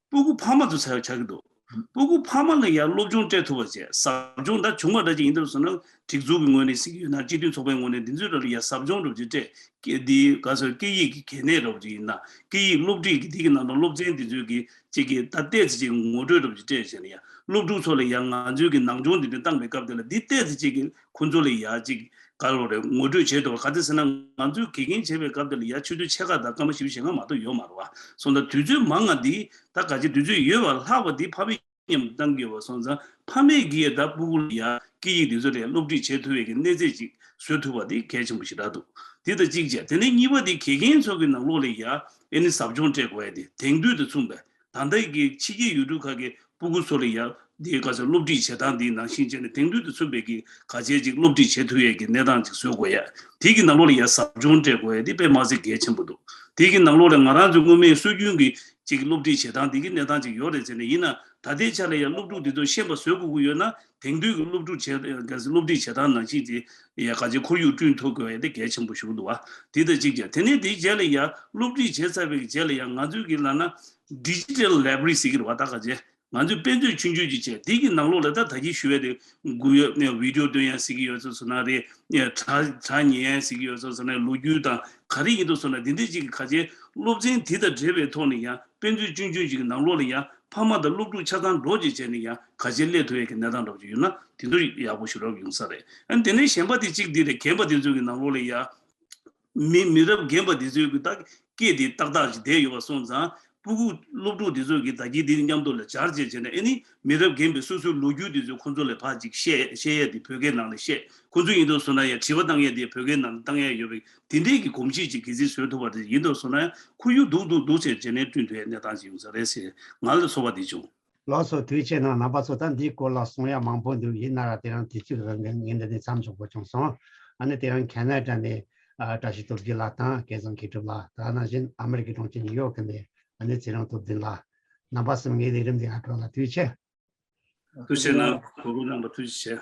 སྤུ་གུ་ཕ་མ་ཚོ་ཚ་བ་ཆགས་ཀྱི་འདུག། སྤུ་གུ་ཕ་མ་ལ་ཡང་སློབ་སྦྱོང་སྤྲད་ཐུབ་པ་བྱས། ཟབ་སྦྱོང་ད་བྱུང་བ་འདྲ་ཅིག་ཡིན་འདུག་ཟེར་ན། སྒྲིག་འཛུགས་ཀྱི་ངོས་ནས་ཟེར་གྱི་ཡོད་ན། སྤྱི་མཐུན་ཚོགས་པའི་ངོས་ནས་འདི་ཚོའི་འདྲ་ལ་ཡང་ཟབ་སྦྱོང་འདྲ་ཅིག་སྤྲད། སྐད་འདི་ག་ཚོད་སྐད་ཡིག་གི་གལ་གནད་འདྲ་ཅིག་ཡིན་ན། སྐད་ཡིག་སློབ་ཁྲིད་ཀྱི་འདི་གི་ནང་དུ་སློབ་ཚན་འདི་ཚོའི་གི་ཅིག་གི་ད་ཏོག་ཙམ་ཅིག་ངོ་སྤྲོད་འདྲ་ཅིག་སྤྲད་བྱས་ན་ཡང་། སློབ་ཕྲུག་ཚོ་ལ་ཡང་ང་ཚོའི་གི་ནང་སྦྱོང་འདི་འདྲ་བཏང་པའི་སྐབས་དེ་ལ་འདི་ཏོག་ཙམ་ཅིག་གི་ཁོ་ཚོ་ལ་ཡང་ཅིག་ ག་ལོ་རེད། ངོ་སྤྲོད་བྱེད་ཐུབ་པ། ག་དེ་ཟེར་ན་ང་ཚོས་དགེ་རྒན་བྱེད་པའི་སྐབས་དེ་ལ་ཡ་ཆུ་ཚོད་ཕྱེད་ཀ་དང་སྐར་མ་བཞི་བཅུ་ཞེ་ལྔ་མ་གཏོགས་ཡོད་མ་རེད་བ། སོང་ཙང་དུས་ཚོད་མང་ང་འདི་ད་ག་ཅི་དུས་ཚོད་ཡོད་པ་ལྷག་པ་འདི་ཕ་མས་མཉམ་བཏང་གི་ཡོད་པ་སོང་ཙང་ཕ་མས་ཀྱིས་ད་སྤུ་གུ་ལ་ཡ་སྐད་ཡིག་འདི་ཚོ་ལ་ཡ་སློབ་ཁྲིད་བྱེད་ཐུབ་པའི་གི་གནས་ཚད་ཅིག་བཟོ་ཐུབ་པ་འདི་གལ་ཆེན་པོ་ཞེ་དྲག་འདུག་འདི་ད་གཅིག་བྱས། དེ་ནས་གཉིས་པ་འདི་དགེ་རྒན་ཚོ་གི་ནང་ལོགས་ལ་ཡ་ཨེ་ནི་ཟབ་སྦྱོང་སྤྲད་དགོས་ཡ་དེ་དེང་དུས་དང་མཚུངས་པའི། ད་ལྟའི་གི་ཕྱི་རྒྱལ་ཡུལ་གྲུ་ཁག་གི་སྤུ་གུ་ཚོ་ལ་ཡ་འདི་ག་ཚོད་སློབ་ཁྲིད་བྱེད་སྟངས་འདི་ནང་བཞིན་བྱས་ནས་དེང་དུས་དང་མཚུངས་པའི་གི་ག་ཚད་ཅིག་སློབ་ཁྲིད་བྱེད་ཐུབ་ཡས་ཀྱི་གནས་སྟངས་ཅིག་བཟོ་དགོས་ཡ། དེ་གི་ནང་ལོགས་ལ་ཡ་ཟབ་སྦྱོང་སྤྲད་དགོས་ཡ་འདི་དཔེ་མ་སྲིད་གལ་ཆེན་པོ་འདུག་དེ་གི་ནང་ལོགས་ལ་ང་རང་ཚོ་སྔོན་མའི་སྲོལ་རྒྱུན་གྱི་ཅིག་སློབ་ཁྲིད་བྱེད་སྟངས་འདི་གི་གནས་སྟངས་ཅིག་ཡོད་རེད་ཟེར་ནས། ཡིན་ན་ད་ལྟའི་ཆ་ལ་ཡ་སློབ་ཕྲུག་འདི་ཚོ་ཤེས་པ་བཟོ་དགོས་ཀྱི་ཡོད་ན་དེང་དུས་ཀྱི་སློབ་ཕྲུག་བྱེད་སློབ་ཁྲིད་བྱེད་སྟངས་ནང་བཞིན་ཅིག་ཡ་ག་ཚད་ཁོར་ཡུག་བསྐྲུན་ཐུབ་དགོས་ཡ་འདི་གལ་ཆེན་པོ་ཞིག་འདུག་བ། དེ་ད་གཅིག་བྱས། དེ་ནས་དེའི་རྗེས་ལ་ཡ་སློབ་ཁྲིད་བྱས་ཚར་བའི་རྗེས་ལ་ཡ་ང་ཚོའི་གི་ལབ་ན་ཌི་ཇི་ཊལ་ལའི་བྷ་རི་ཟེར་གྱི་རེད་བ། ད་ག་ཚད་ང་ཚོས་དཔེ་མཛོད་ཆུང་ཆུང་ཅིག་བྱས། དེ་གི་ནང་ལོགས་ལ་ད་ད་གིན་ཞུ་བའི་དེ་འགུལ་ཡོད་ནས་བི་ཌིའོ་སྟོན་ཡ་ཟེར་གྱི་ཡོད་ཚོད་སོང་ན་རེད། ནས་དྲ་དྲ་ཉན་ཡ་ཟེར་གྱི་ཡོད་ཚོད་སོང་ན་ལོ་རྒྱུས་དང་ག་རེ་ཡིན་འདུག་སོང་ན་འདི་འདྲ་ཅིག་གི་ག་ཚད་སློབ་ཚན་དེ་དང་འབྲེལ་བའི་ཐོག་ནས་ཡང་དཔེ་མཛོད་ཆུང་ཆུང་ཅིག་གི་ནང་ལོགས་ལ་ཡང་ཕ་མ་དང་སློབ་ཕྲུག་ཆ་ཚང་འགྲོགས་ཅིག་བྱས་ནས་ཡང་ག་ཚད་སླེབས་ཐུབ་ཡ་གི་གནས་སྟངས་འདྲ་པོ་ཅིག་ཡོད་ན་དེ་ཚོ་ཡག་པོ་ཞེ་དྲག་ཡོང་ས་རེད། ཨ་ནི་དེ་ནས་གཞན་པ་དེ་གཅིག་འདི་རེད། རྒན་པ་དེ་ཚོའི་གི་ནང་ལོགས་ལ་ཡ། མི་མི་རབས་རྒན་པ་འདི་ཚོའི་གི་ད་སྐད་དེ་ཏག་ཏག་ཅིག་བསྡད་ཡོད་པ་སོང་ཙང་སྤུ་གུ་སློབ་ཕྲུག་འདི་ཚོ་གི་ད་གིན་འདི་མཉམ་དུ་ལ་སྦྱར་བྱས་བྱས་ནས། ཨེ་ནི་མི་རབས་རྒན་པའི་སོ་སོའི་ལོ་རྒྱུས་འདི་ཚོ་ཁོང་ཚོ་ལ་ཕར་ཅིག་བཤད་བཤད་ཡས་འདི་བོད་སྐད་ནང་ལ་བཤད། ཁོང་ཚོ་ཡིན་དུས་སོང་ན་ཡང་དྲི་བ་བཏང་ཡས་འདི་བོད་སྐད་ནང་ལ་བཏང་ཡས་ཡོད་པའི་དེ་འདྲའི་གི་གོམས་གཤིས་ཅིག་གལ་སྲིད་བཟོ་ཐུབ་པ་རེད། ཡིན་དུས་སོང་ན་ཡང་ཁོར་ཡུག་སྡུག་སྡུག་སྡུག་བྱས་བྱས་ནས་བསྐྲུན་ཐུབ་ཡས་གནས་སྟངས་ཅིག་ཡོང་ས་རེད་ཟེར་ང་ལ་ཚོར་བ་འདི་བྱུང་། ལགས་སོ། དུས་ཆེ་གནང་། རྣམ་པ་ཚོ་ད་འདིའི་སྐོར་ལ་གསུང་ཡ་མང་པོ་འདུག་ཡིན་ན་ར་དེ་རིང་དུས་ཚོད་རིང་ངས་འདི་ནས་མཚམས་འཇོག་དགོས་བྱུང་སོང་། ཨ་ནི་དེ་རིང་ཁེ་ན་ཌ་ནས་ཨ་བཀྲ་ཤིས་སྟོབས་རྒྱལ་ལགས་དང་སྐལ་བཟང་མཁས་གྲུབ་ལགས། ད་ནང་བཞིན་ཨ་མི་རི་ཀའི་གྲོང་ཁྱེར་ནིའུ་ཡོག་ནས་ཨ་ནི་ཚེ་རིང་སྟོབས་ལྡན་ལགས། རྣམ་པ་གསུམ་ངའི་ལས་རིམ་འདི་ཧ་གོ་ལ་དུས་ཆེ། ཐུགས་རྗེ་གནང་། གོ་སྐབས་གནང་བ་ཐུགས་རྗེ་ཆེ།